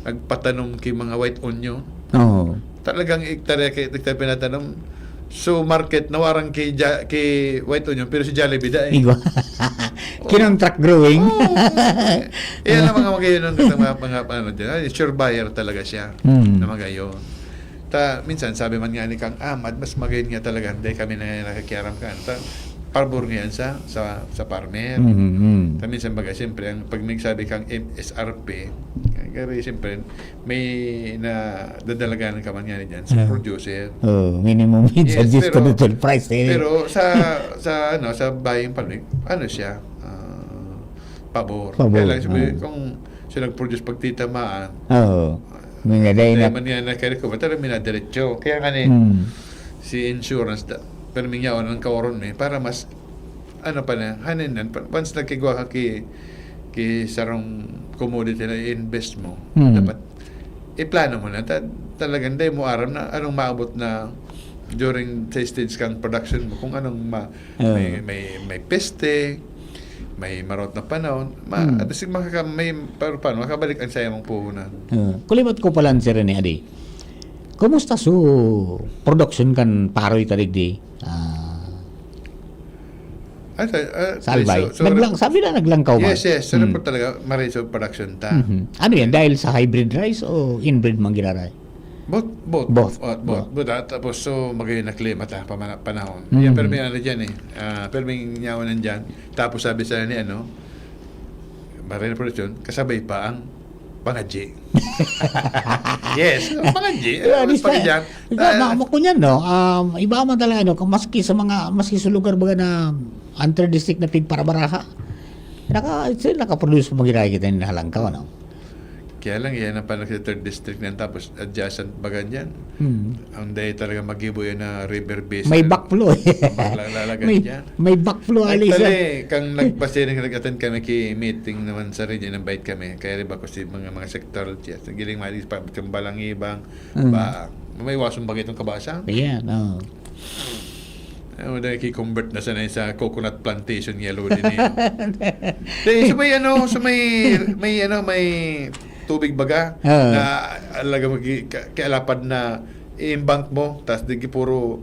Nagpatanom ki mga white onion. Oo. Talagang hektarya ki hektarya pinatanom. So, market, nawaran ki, Ja- ki white onion, pero si Jollibee da eh. Igwa. Kinontract growing. Oo. Yan ang mga magayon ng mga, mga, ano dyan. Ay, sure buyer talaga siya. Hmm. Na magayon. Ta, minsan, sabi man nga ni Kang Ahmad, mas magayon nga talaga, hindi kami na nakikiaram ka. Ta, parbor nga yan sa, sa, sa farmer. Mhm, mhm. Ta, minsan baga, siyempre, ang, pag may sabi kang M S R P, kaya, siyempre, may nadadalagan ka man nga ni dyan sa Ah. producer. Oh, minimum wage Yes, adjust pero- to the price eh. Pero sa, sa, ano, sa buying public, ano siya, ah, pabor. Pabor, Kaya lang, sabi, ah. Kung siya nag-produce pagtitamaan, Oo. May nga dahil dahil na. man nga na kaya ko, talagang minadiretso. Kaya nga ni, Hmm. si insurance, da, pero may nga ng kaoron eh, para mas, ano pa na, hanin nan, pa- once nagkigwa ka ki, ki sarong commodity na i-invest mo, Hmm. dapat iplano mo na. Ta, talagang dahil mo aram na anong maabot na during sa stage kang production mo, kung anong ma, Ah. may, may, may peste, may marot na panahon, ma, Hmm. at least makaka, may, pa, paano, makabalik ang sayang mong puhunan. Ah, kulimot ko pala, Sir Rene, adi. Kumusta su production kan paroy ta digdi? Ah, Ay, sa, ah, sa Albay. so, so, Naglang, sabi na naglangkaw man. Yes, yes. So, Hmm. report talaga, maray sa production ta. Mhm. Ano yan? Dahil sa hybrid rice o inbred man giraray? Both, both. Both. Both, both. Both, ah, tapos, so, magayon na klima ta, pamana-, panahon. Mm. Yan, pero may ano dyan eh. Ah, pero may nyawan nandyan. Tapos sabi sa ni ano, Marine Production, kasabay pa ang pangadji. Yes, ang pangadji. Yeah, Ang di sa, pangadyan. di sa, Ah, ma, ma, kunyan, no? Um, iba man talaga, no? Kung maski sa mga, maski sa lugar baga na under district na pigparabaraha, naka, still nakaproduce pa magirahay kita ni Halangkaw, no? Kaya lang, yan ang panag sa third district na yan. Tapos, adjacent baga dyan. Hmm. Ang dahil talaga magibo yan na river basin. May backflow eh. Ang lalagan may, dyan. may backflow, Alisa. Actually, kang nagpasiring, nag-attend kami ki meeting naman sa region, invite kami. Kaya riba ko si mga, mga sectoral chairs. Ang giling malis pa, itong Balangibang, Mm. ba, may wasong bagay itong kabasa? Ayan, oh. Ano, dahil ki-convert na sanay sa coconut plantation, yellow din eh. Dahil sa may ano, sa may, may ano, may tubig baga, Ah. na alaga mo, ki-, ka-, kialapad na i-embank mo, tas di ki puro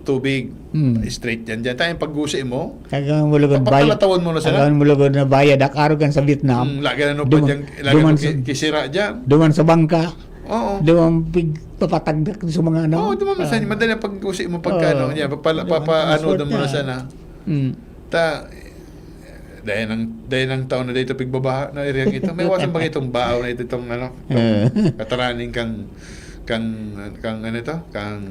tubig, Hmm. straight yan dyan. Tayo pag-gusi mo, Tagang mulugod bayad. Papapalatawan mo na sila? Tagang mulugod na bayad. Ak-, arog kan sa Vietnam. mm, lagi na no, Duman, dyan, lagi duman mo sa, ki-, kisira dyan. duman sa bangka. Oo. Duman pig-, papatagdak sa mga ano. Oo, duman mo sa, Ah. madali ang pag-gusi mo pagka Oo. ano, yan, papala-, Duman papaano transport mo na na. sana. Mm. Ta, dahil ng, dahil ng taon na dito, pigbabaha na area ito. May wasang bagay itong baaw na ito, itong ano, itong Eh. kataraning kang, kang, kang ano ito, kang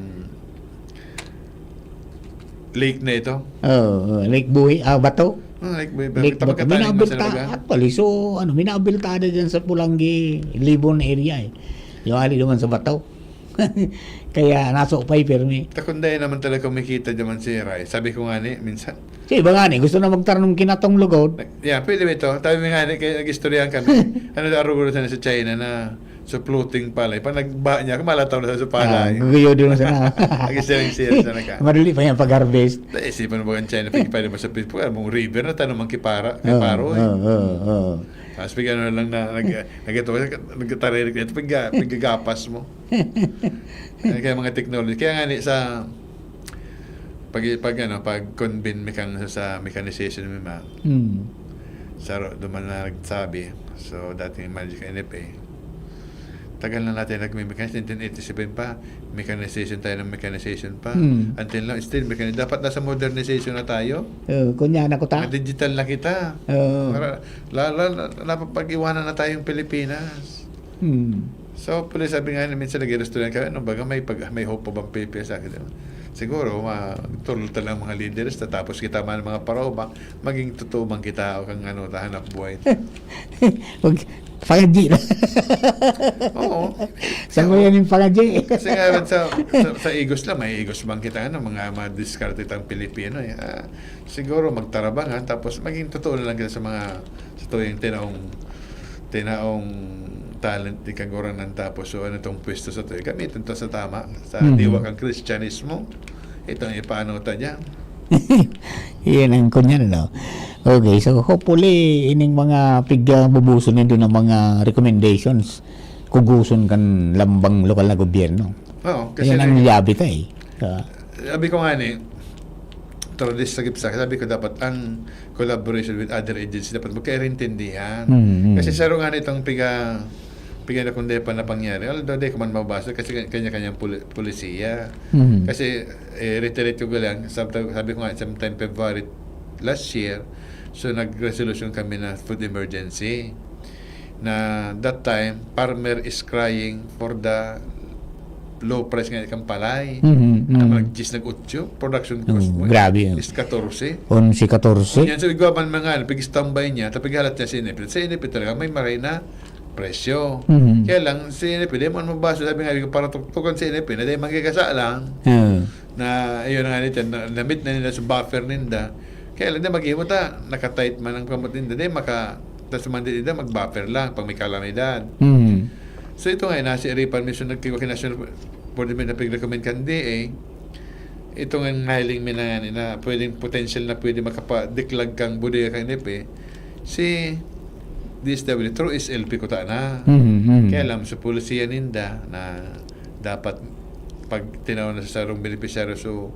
lake na ito. Oo, oh, Lake Buhi, ah, Bato. Ah, lake, may, Lake tama Bato. ka tayo, Minabilta, masarap ba? actually, so, ano, minabilta na dyan sa Pulangi, Libon area eh. Yung ali naman sa Bato. Kaya, naso pa eh, permi. Takunday naman talaga kumikita naman si Rai. Sabi ko nga ni, minsan. Sa iba nga ni, gusto na magtarnom kinatong lugod. Yeah, pwede ba ito? Sabi nga ni, kaya nag-istoryahan kami. Ano na, arugo na sa China na sa floating palay. Pag nagba niya, malataw na sa palay. Ah, guguyo din sa na. Nag-istoryahan siya sa naka. Madali pa yan pag-harvest. Naisipan mo ba ang China? Pwede pa naman sa Pilipinas. Mong river na tanong ang kipara, Oo, kiparo eh. oo, oo, oo. Tapos bigyan na lang na nag, nag, ito, nagtatarik na ito, pag, pagkagapas mo. Kaya mga technology. Kaya nga ni sa pag, pag, ano, pag convene mi kang sa, sa mechanization mi ma, Hmm. sa ro-, duman na nagsabi. So, dating manager ka N F A. Tagal na natin nagme-mechanics, nineteen eighty-seven pa, mechanization tayo ng mechanization pa. Hmm. Until now, still mechanic. Dapat nasa modernization na tayo. Oh, kunya na kuta. Mga digital na kita. Oh. Para, lalo na, napapag-iwanan na tayong Pilipinas. Hmm. So, hopefully, sabi nga, minsan nag-irestoran kami, ano, baga may, pag, may hope pa bang Pilipinas sa akin? Siguro, ma-, turol talaga ang mga leaders, tapos kita man mga paraoma, maging totoo man kita o kang ano, hanap buhay. Wag, pangadyi na. Oo. Sa mo yan yung pangadyi. Kasi nga, sa, sa, sa igos lang, may igos bang kita, ano, mga, mga diskarte tang Pilipino, eh. Ah, siguro, magtarabangan, tapos maging totoo na lang kita sa mga, sa tuyong tinaong, tinaong talent ni Kagurangnan, tapos, so, ano tong pwesto sa tuyo? Gamitin to sa tama, sa Mhm. diwa kang Kristyanismo, itong ipaano ta dyan. Yan ang kunyan, no? Okay, so hopefully, ining mga pigbubuso nindo ng mga recommendations, kuguson kan lambang lokal na gobyerno. Oo, kasi Yan ang nag- yabi ta eh. Ah, Sabi ko nga ni, through this sa gipsa, sabi ko dapat ang collaboration with other agencies dapat magkaintindihan. Mm, mm. Kasi saro nga nitong piga, piga na kundi pa na pangyari. Although di ko man mabasa kasi kanya-kanyang puli-, polisiya. Mm. Kasi eh, reiterate ko lang, sabi, sabi ko nga, sometime February last year, so nag-resolution kami na food emergency. Na that time, farmer is crying for the low price nga kan palay. Mhm, Na mhm. mag-diyes, nag-otso, production Oo, cost mo grabe yun. Is katorse. Onse, katorse. Yan, so igwa man mga, pag-standby niya, tapos halat niya sa N F A. Sa N F A talaga, may maray na presyo. Mhm. Kaya lang, sa N F A, di man mabaso, sabi nga, para tuktukan sa N F A, na di magkikasa lang. Oo. Na, ayun nga nito, na, na-meet na nila sa buffer ninda. Kaya lang, di mag-iwan ta, nakatight man ang kamot ninda. Di maka, tas man din ninda, mag-buffer lang pag may kalamidad. Mhm. So, ito nga, nasi Eripan mismo nagkiwa kay National Board of Finance, nag-recommend kan D A. Ito nga, nahiling mi na nga, na pwedeng potential na pwede makapadiklag kang bodega kan N F A. Si D S W, through S L P kuta na. Mhm, mhm. Kaya lang, sa polisiya ninda na dapat pag tinaw na sa sarong benepisyaryo, so,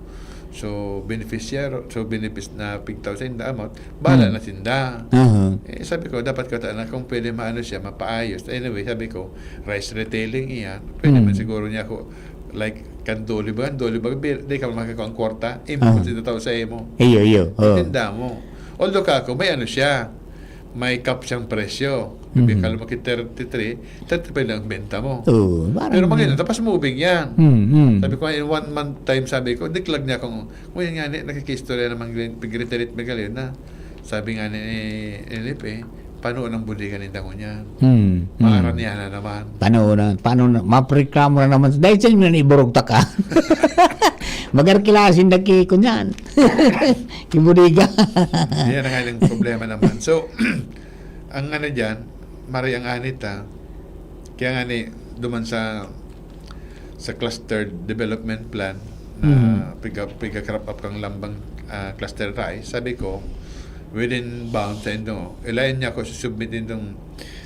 so benepisyaryo, so benefis na pigtaw sa inda amount, bahala Hmm. na sinda. Aha. Eh, sabi ko, dapat kuta na kung pwede maano siya, mapaayos. Anyway, sabi ko, rice retailing iyan. Pwede Hmm. man siguro niya ako, like, kan doli ba? Kan doli ba? Di ka makakakuha ang kwarta. Ah. Input ito tao sa imo. Iyo, iyo. Oh. Tinda mo. Although ka ako, may ano siya. May cap siyang presyo. Sabi Mhm. ka lumaki thirty-three, thirty-five lang ang benta mo. Oo, parang Pero maganda, tapos moving yan. Hmm, hmm. Sabi ko, in one month time, sabi ko, diklag niya kung, kung yan nga, ni-, nakikistorya naman, pag-reiterate, Megalio na. Sabi nga ni N F A, pano ng bodega ni Dangon yan. Hmm, hmm. Maaranihan na naman. Paano na, paano na, mapreklamo na naman. Dahil sa inyo na iburog ta ka. Magarkilasin na ki, kunyan. Ki bodega. Yan ang kailang problema naman. So, ang ano dyan, mari ang anit ha. Kaya nga ni, duman sa sa cluster development plan na Mhm. piga, piga-crop up kang lambang, ah, cluster rice, sabi ko, within bound sa indo, ilayan niya ako sa submit indong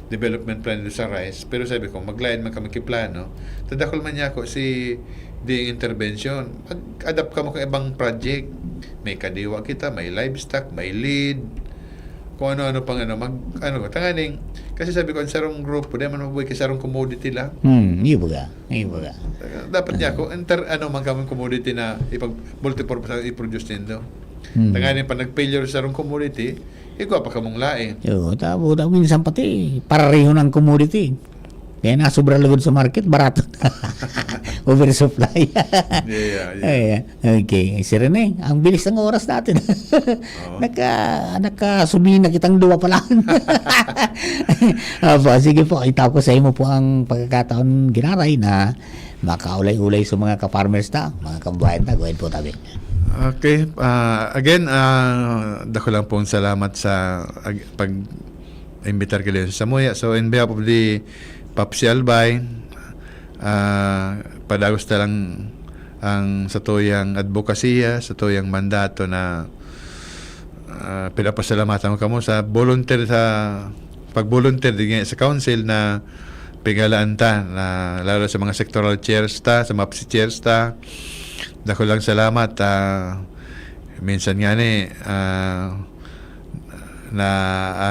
development plan do sa rice, pero sabi ko, maglayan man kami ki plano, tadakol man niya ako si diing intervention, mag-adapt ka mo kang ibang project, may kadiwa kita, may livestock, may lead, kung ano-ano pang ano, mag, ano, tanganing, kasi sabi ko, ang sarong grupo, di man mabuhay kay sarong commodity lang. Hmm, iyo baga. Iyo baga. Dapat niya ako, inter, ano man kaming commodity na ipag multipurpose ang i-produce nindo. Hmm. Tanganing pa nag-failure sa sarong commodity, igwa pa kamong lain. Yo, tabo na minsan pati, parareho ng commodity. Kaya nasobra lugod sa market, barato. Oversupply. Yeah, yeah. Ayan. Okay, si Rene, ang bilis ng oras natin. Oo. Naka, nakasumina kitang duwa pa lang. Apo, sige po, itao ko sa imo po ang pagkakataon, Giraray, na makaulay-ulay sa mga ka-farmers ta, mga kababayan ta. Go ahead po, tabi. Okay, ah, again, ah, dako lang pong salamat sa ag-, pag-imbitar kayo sa Samuya. So, in behalf of the Papsi Albay, ah, padagos na lang ang satuyang adbokasiya, satuyang mandato na, ah, pinapasalamatan ko kamo sa volunteer, sa pag-volunteer digdi sa council na pigalaan ta, na lalo sa mga sectoral chairs ta, sa MAPC chairs ta. Dako lang salamat. Ah, minsan nga ni, ah, na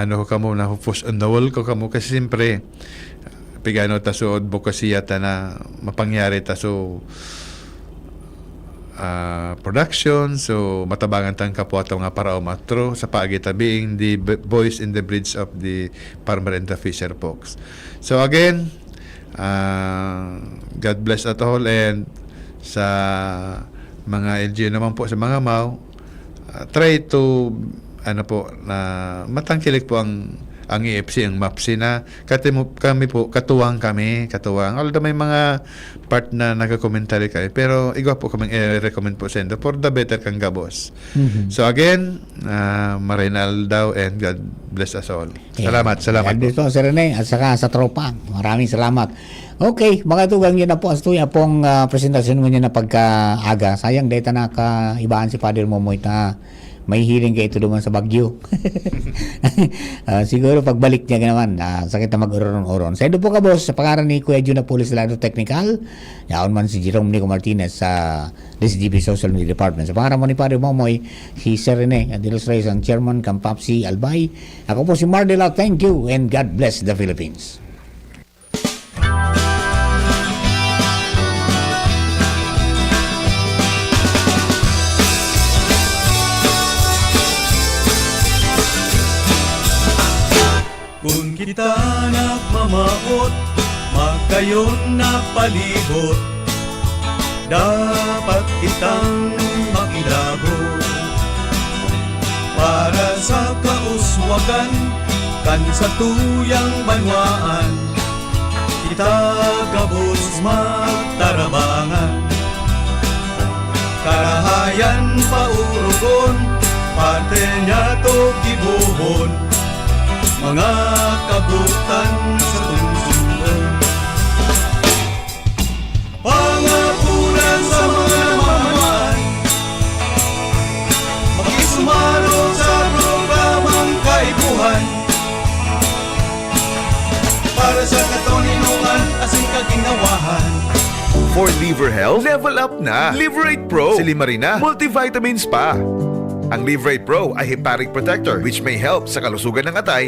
ano ko kamo, na push on the wall ko kamo kasi siyempre, pigano ta so advokasya ta na mapangyari ta so, ah, production, so matabangan tang kapwa ta mga paraoma through sa paagi ta being the b-, voice in the bridge of the farmer and the fisher folks. So again, ah, God bless at all, and sa mga L G U naman po sa mga Mao, ah, try to, ano po, na matangkilik po ang, ang E F C, ang MAFC na kati mo, kami po, katuwang kami, katuwang. Although may mga part na nagka-commentary kami, pero igwa po kaming i-recommend po sa indo for the better kan gabos. Mhm. So again, ah, maray na aldaw and God bless us all. Ayan. Salamat, salamat God bless po. po, Sir Rene, at saka sa tropa. Maraming salamat. Okay, mga tugang, yun na po. Asto, yan pong, ah, presentasyon mo niya na pagkaaga. Sayang, dahil ta nakaibahan si Father Momoy ta may healing kayo ito duman sa Baguio. Ah, siguro pagbalik niya naman, ah, sakit na mag-uron-uron. Sa indo po, kabos, sa pangaran ni Kuya Jun Napoles, Lado Technical, yaon man si Jerome Nico Martinez sa D C G P Social Media Department. Sa pangaran mo ni Father Momoy, si Sir Rene, ang Illustration Chairman, Kampapsi Albay. Ako po si Mardela. Thank you and God bless the Philippines. Kun kita nagmamawot, magkayon na palibot, dapat kitang makilabot para sa kauswagan kan satuyang banwaan. Kita gabos magtarabangan, karahayan paurugon, parte niya to gibohon, mga kabutan sa tungsungon. Pangapunan sa mga mamahan, makisumaro sa programang Kaipuhan para sa katoninongan asin kaginawahan. For liver health, level up na. Liverate Pro, Silimarina, multivitamins pa. Ang Liverate Pro ay hepatic protector which may help sa kalusugan ng atay